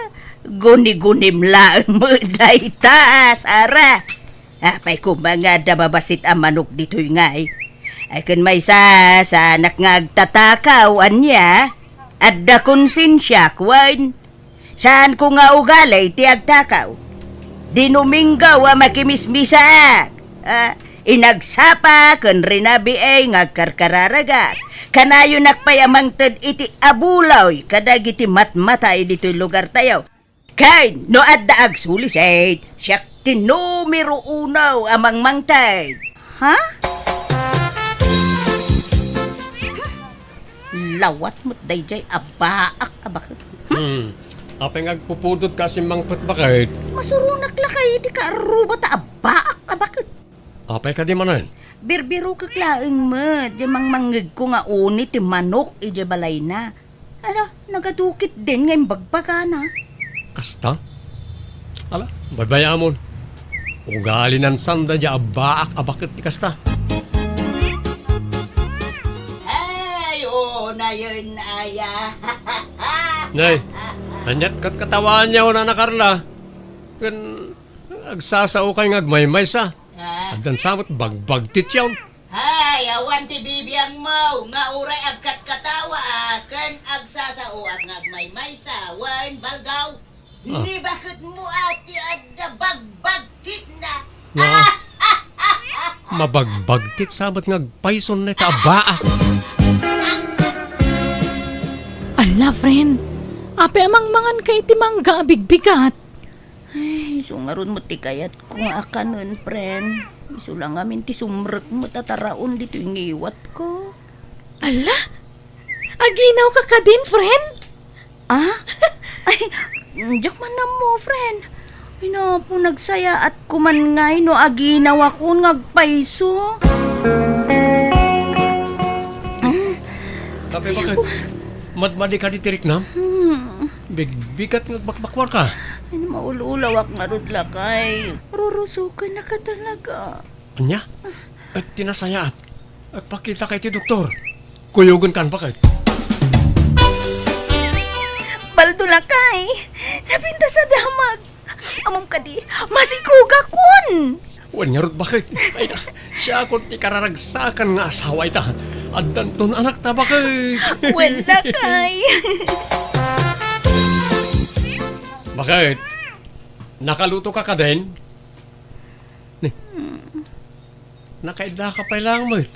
Guni-gunim laeng met dayta, Sara. Apay koma nga adda babassit a manok ditoy ngay? Ay, ken maysa, saanak nga agtatakaw, ania? Adda konsensiak, wen? Saanko nga ugali ti agtakaw. Dinuminggaw a makimismisaak. Ah, inagsapa ken rinabiay nga agkarkararagak. Kanayonak pay a mangted iti abuloy kadagiti matmatay ditoy lugartayo. Ken no adda agsulisit, siak ti numero uno a mangmangted. Ha? Lawat met daydiay a baak a baket. Hmm. Apay nga agpupudot ka a simmangpet, baket? Masuronak lakay iti kaarruba ta a baak a baket. Apay kadi manen? Birbirokek laeng met, diay mangmangngegko nga uni ti manok idiay balayna. Ala, nagadukit din nga imbagbagana. Kasta? Ala, baybay-amon. Ugalinan sanda diay a baak a baket ti kasta. Ay, oo, nayon, aya. Nay, aniat katkatawaanyo, Nana Carla? Ken agsasaokay nga agmaymaysa. Ah. Addan sa met bagbagtityon. Hay, awan ti bibiangmo nga uray agkatkatawa, ah, ken agsasaoak nga agmaymaysa, wen Baldaw. Ah. Ni baketmo a ti adda bagbagtitna. Ah. Mabagbagtit sa met nga agpayson dayta a baak. Ala, friend. Apay a mangmangan ka iti mangga a bigbigat? Ay, isu ngarud met ti kayatko nga akanen, friend. Isu la ngamin ti sumrek met a taraon ditoy ngiwatko. Ala? Aginaw ka kadin, friend? Ah? Ay, diak man ammo, friend. Ay, napo, nagsayaat ko man ngay no aginawakon nga agpayso. Apay, baket? Madmadi kadi ti riknam? Hmm. Bigbigat nga agbakbakwarka. Ay, maul-ulawak ngarud lakay. Rurusoken na ka talaga. Ania? Et ti nasayaat, agpakitaka iti doktor. Kuyogen kan, baket. Baldo lakay, napintas a damag. Ammom kadi, masikogakon. Wen ngarud, baket. Ay, na, siakon ti kararagsakan nga asawa ita. Addanton anakta, baket. Wen lakay. Baket, nakaluto ka kadin? Ni, nakaidda ka pay laeng met.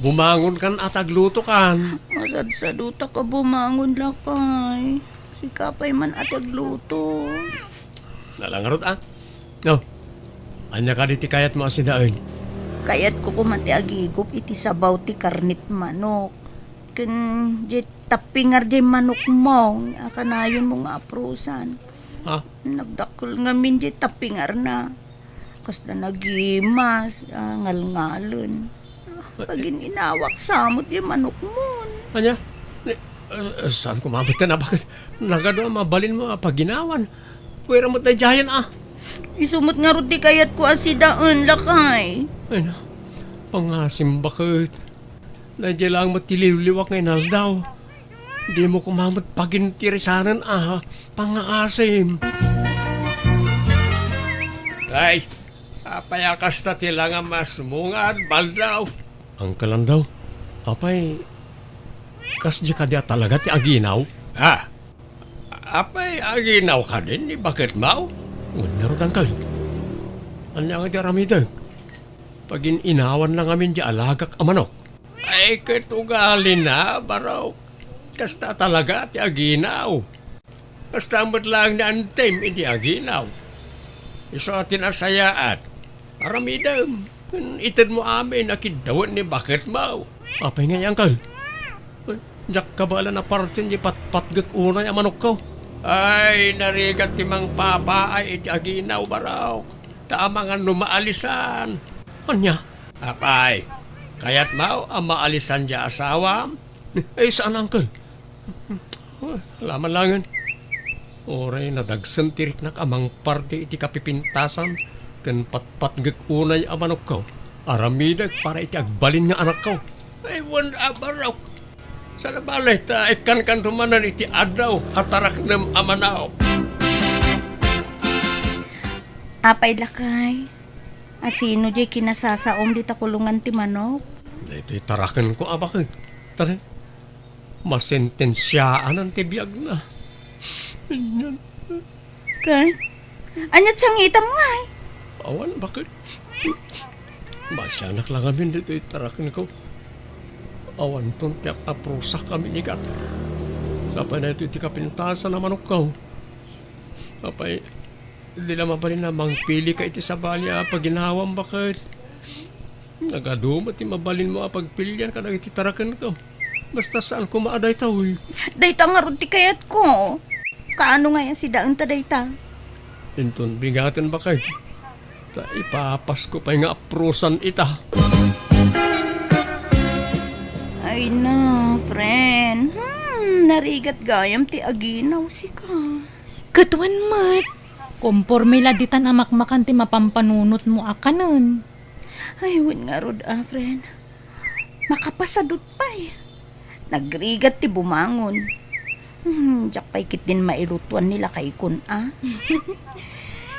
Bumangon kan a tagluto kan. Masadsadutak a bumangon lakay. Sika pay man a tagluto. Nalangarot, ah. No, ania kadi ti kayatmo a sidaen? Kayatko koma ti agigup iti sabaw ti karnit manok. Ken diay tappingar diay manokmo a kanayonmo nga aprusan. Ha? Nagdak Kul ngamin di tapingarna. Kasla nagimas, ah, ngalngalen. Pagin-inawak sa met di manokmon. Ania? Ni, ah, saan ko mamatyan a bakit? Nagadu a mabalinmo a paginawan. Pwera met daydiayen a. Isu met ngarud ti kayatko a sidaen, lakay. Ay na, pangasim bakit? Daydiay laeng met ti liwliwak nga inaldaw. Dimo koma met pagintirisanen a pangngaasim. Ay, apay a kasta ti langamasmo nga adbaldaw? Uncle Andaw, apay, kas dika dia talaga ti aginaw? Ah, apay aginaw kadin ni baketmo? Wen ngarud, Uncle. Ania nga ti aramidek? Pagin-inawanna ngamin di alagak a manok. Ay, ket ugalina, Barok. Kasta talaga ti aginaw. Kasta met laeng ni Antim idi aginaw. Isu a ti nasayaat. Aramidem, itedmo amin a kiddawen ni baketmo. Apay ngay, Uncle? Diak kabaelan a partien di patpatgek unay a manokko. Ay, narigat ti mangpapaay iti aginaw, Barok. Ta amangan no maalisan. Ania? Apay, kayatmo a maalisan di asawam? Ay, saan, Uncle? Ala man laengen. Uray nadagsen ti riknak a mangparte iti kapipintasan ken patpatgek unay a manokko. Aramidek para iti agbalin nga anakko. Ay, wen a, Barok. Saan a bale ta ikkankanto manen iti addaw a taraknem a manok. Apay, lakay, asino diay kinasasaom dita kulongan ti manok? Daytoy tarakenko a baket. Tara, masentensiaanan ti biagna. Ania? Ket, ania't sangitam ngay? Awan, baket. Masianak la ngamin ditoy tarakenko. Awanton ti aprusak a minigat. Sapay daytoy ti kapintasan a manokko. Apay, di la mabalin a mangpilika iti sabali a paginawam, baket. Nagadu met ti mabalinmo a pagpilian kadagiti tarakenko. Basta saan koma a daytoy. Dayta ngarud ti kayatko. Kaano ngay a sidaenta dayta? Inton bigaten, baket. Ta ipapasko pay nga aprusan ita. Ay na, friend. Hmm, narigat gayam ti aginaw sika. Ket wen met, komporme la ditan a makmakan ti mapampanunotmo a kanen. Ay, wen ngarud a, friend. Makapasadut pay. Nagrigat ti bumangon. Hmm, diak pay ketdin mailutuan ni lakaykon a.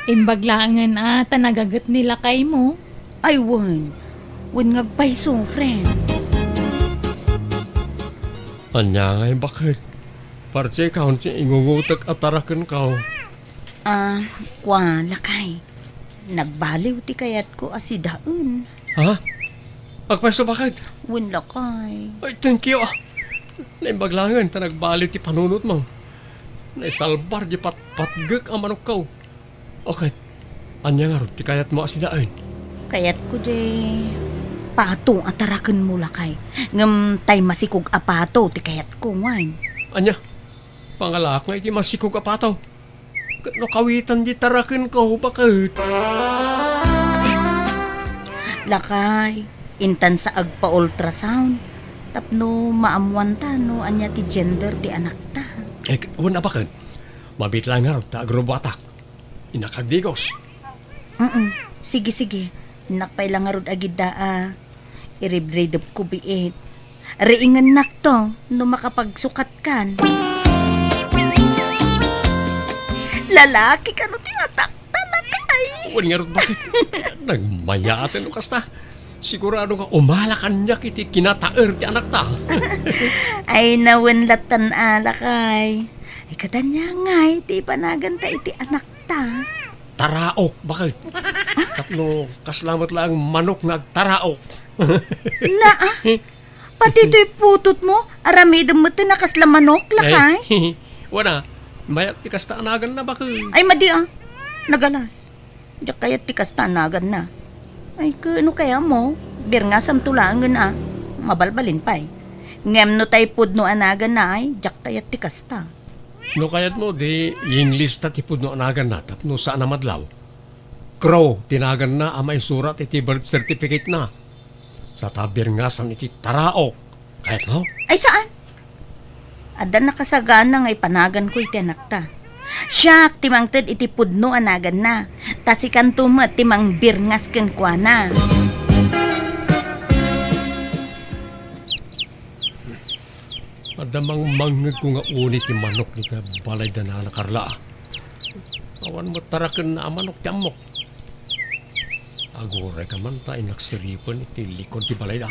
Imbag laengen a ta nagaget ni lakaymo. Ay, wen. Wen nga agpayso, friend. Ania ngay, baket? Parti kaon ti ingungutek a tarakenko. Ah, kua, lakay. Nagbaliw ti kayatko a sidaen. Ha? Agpayso, baket? Wen, lakay. Ay, thank you, ah. Naimbag laengen ta nagbaliw ti panunotmo. Naisalbar di patpatgek a manokko. Okay. Ania ngarud ti kayatmo a sidaen? Kayatko di pato a tarakenmo, lakay. Ngem tay masikog a pato ti kayatko, wen. Ania? Pangalaak nga iti masikog a pato. Ket no kawitan di tarakenko, baket? Lakay, intan sa agpa-ultrasound tapno maammuanta no ania ti gender ti anakta. Eh, wen a, baket? Mabiit laeng ngarud ta agrubuatak. Innak agdigos. Mm. Sige, sige. Innak pay la ngarud agidda a iribridepko biit. Riingennakto no makapagsukatkan. Lalaki kano ti atakta, lakay? Wen ngarud, baket? Nagmayaten no kasta. Sigurado nga umala kaniak iti kinataer ti anakta. Ay, na wen lattan a, lakay. Ay, ket ania ngay ti ipanaganta iti anakta? Taraok, baket? Tapno kasla met laeng manok nga agtaraok. Naa, pati toy putotmo, aramidem met a kasla manok, lakay? Ay, wen a, mayat ti kasta a naganna, baket. Ay, madi a. Nagalas. Diak kayat ti kasta a naganna. Ay, ket no kayatmo, birngasamto laengen a. Mabalbalin pay. Ngem no tay pudno a naganna, ay, diak kayat ti kasta. No kayatmo, di English ta ti pudno a naganna tapno saan a madlaw. Crow ti naganna a maisurat iti birth certificate-na. Sa ta birngasan iti taraok. Kayatmo? Ay, saan? Adda nakasagana nga ipanaganko iti anakta. Siak ti mangted iti pudno a naganna. Ta sikanto met ti mangbirngas kenkuana. Adda mangmangngegko nga uni ti manok dita balayda Nana Carla. Awan met tarakenna a manok ti ammok. Aguray ka man ta innak siripen iti likod ti balayda.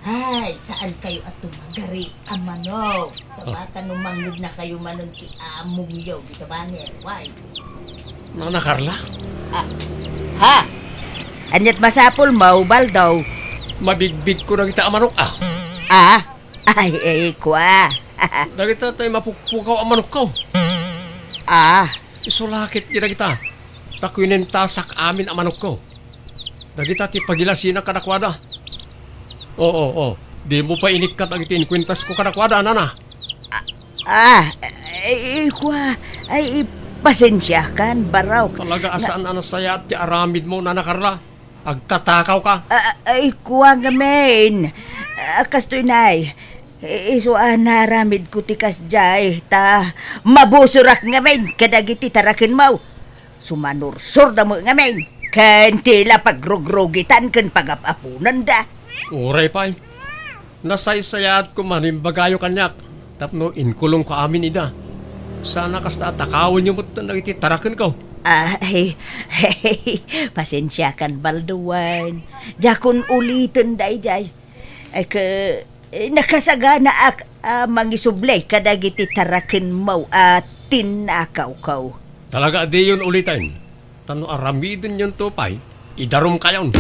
Ay, saan kayo a tumagari a manok? Tabata no mangngegna kayo manen ti amongyo dita baner. Why? Nana Carla? Ah, ha? Aniat masapul mo, Baldo? Mabigbigko dagita a manok, ah. Ah? Ay, ay, kua. Dagita tay mapukpukaw a manokko. Ah. Isu lakit di dagita. Ta kuinentasak amin a manokko. Dagita ti pagilasinak kadakuada. Oo, oo. Di mo pay inikkat dagiti inkuentasko kadakuada, nana. Ah, ay, kua, ay, pasensiakan, barok. Talaga a Na- saan a nasayaat ti aramidmo, Nana Carla. Agtatakaw ka. Ah, ay, kua ngamin. Ah, kastoy, nay. I- isu a naaramidko ti kasdiay, ta mabusorak ngamin kadagiti tarakenmo. Sumanursorda met ngamin, ken ti la pagrugrugitan ken pagap-aponanda. Uray pay. Nasaysayaat koma no imbagayo kaniak tapno inkulongko amin ida. Saan a kasta a takawenyo metten dagiti tarakenko. Ah, ay, ay, pasensiakan, Baldo, wen. Diakon uliten daydiay. Ay, ke, eh, nakasaganaak a mangisubli kadagiti tarakenmo a tinnakawko. Talaga a diyon uliten. Ta no aramidenyonto pay, idarumkayon.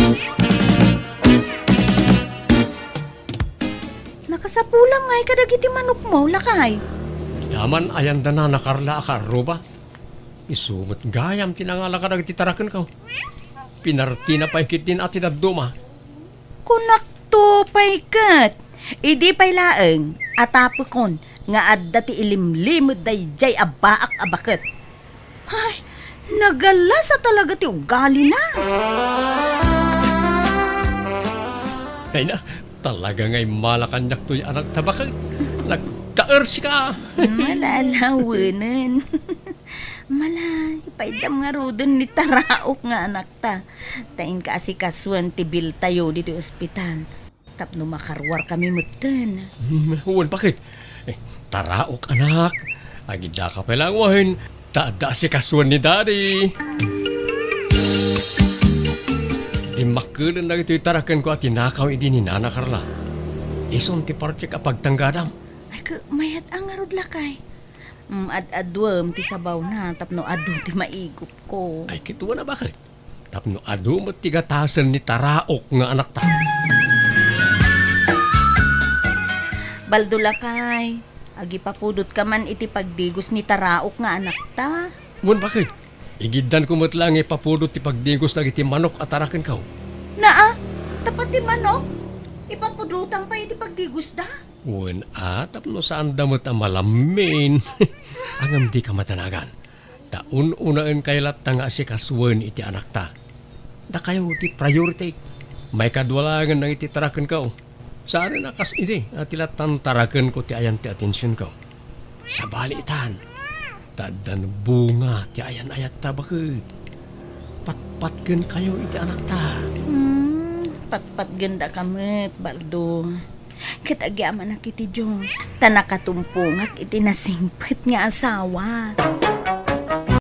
Nakasapulam ngay kadagiti manokmo, lakay. Ita man ayanda Nana Carla a kaarruba. Isu met gayam ti nangala kadagiti tarakenko. Pinartina pay ketdin a ti dadduma. Kunakto pay ket, idi pay laeng a tapekon nga adda ti ilimlimed daydiay a baak a baket. Ay, nagalasa talaga ti ugalina. Ay na, talaga nga immala kaniak toy anak ta baket. Nagtaer sika. Malalawanen. Malay, paiddam ngaruden ni Taraok nga anakta. Ta inka asikasuen ti biltayo ditoy ospital. Tapno makaruarkami metten. Hmm, wen, baket? Eh, Taraok, anak. Agidaka pay laeng wen. Ta adda asikasuen ni Daddy. Dimmakkelen dagitoy tarakenko a tinakaw idi ni Nana Carla. Isun ti partek a pagtanggadam. Ay, ke, mayat a ngarud, lakay. Mm, ad-aduem ti sabawna tapno adu ti maigupko. Ay, ket wen a baket? Tapno adu met ti gatasen ni Taraok nga anakta. Baldo, lakay, agipapudotka man iti pagdigos ni Taraok nga anakta. Wen, baket? Igiddanko met laeng nga ipapudot ti pagdigos dagiti manok a tarakenko. Naa, ta pati manok, ipapudotam pay iti pagdigosda? Wen a, tapno saanda met a malammin. Ngem dika madanagan. Ta un-unaenkayo latta nga asikasuen iti anakta. Dakayo ti priority. Maikadua laengen dagiti tarakenko. Saanen a kas idi a ti lattan tarakenko ti ayan ti atensionko. Sabali itan, ta addan bunga ti ayan-ayatta, baket. Patpatgenkayo iti anakta. Hmm, patpatgendaka met, Baldo. Ket agyamanak iti Dios, ta nakatumpongak iti nasingpet nga asawa.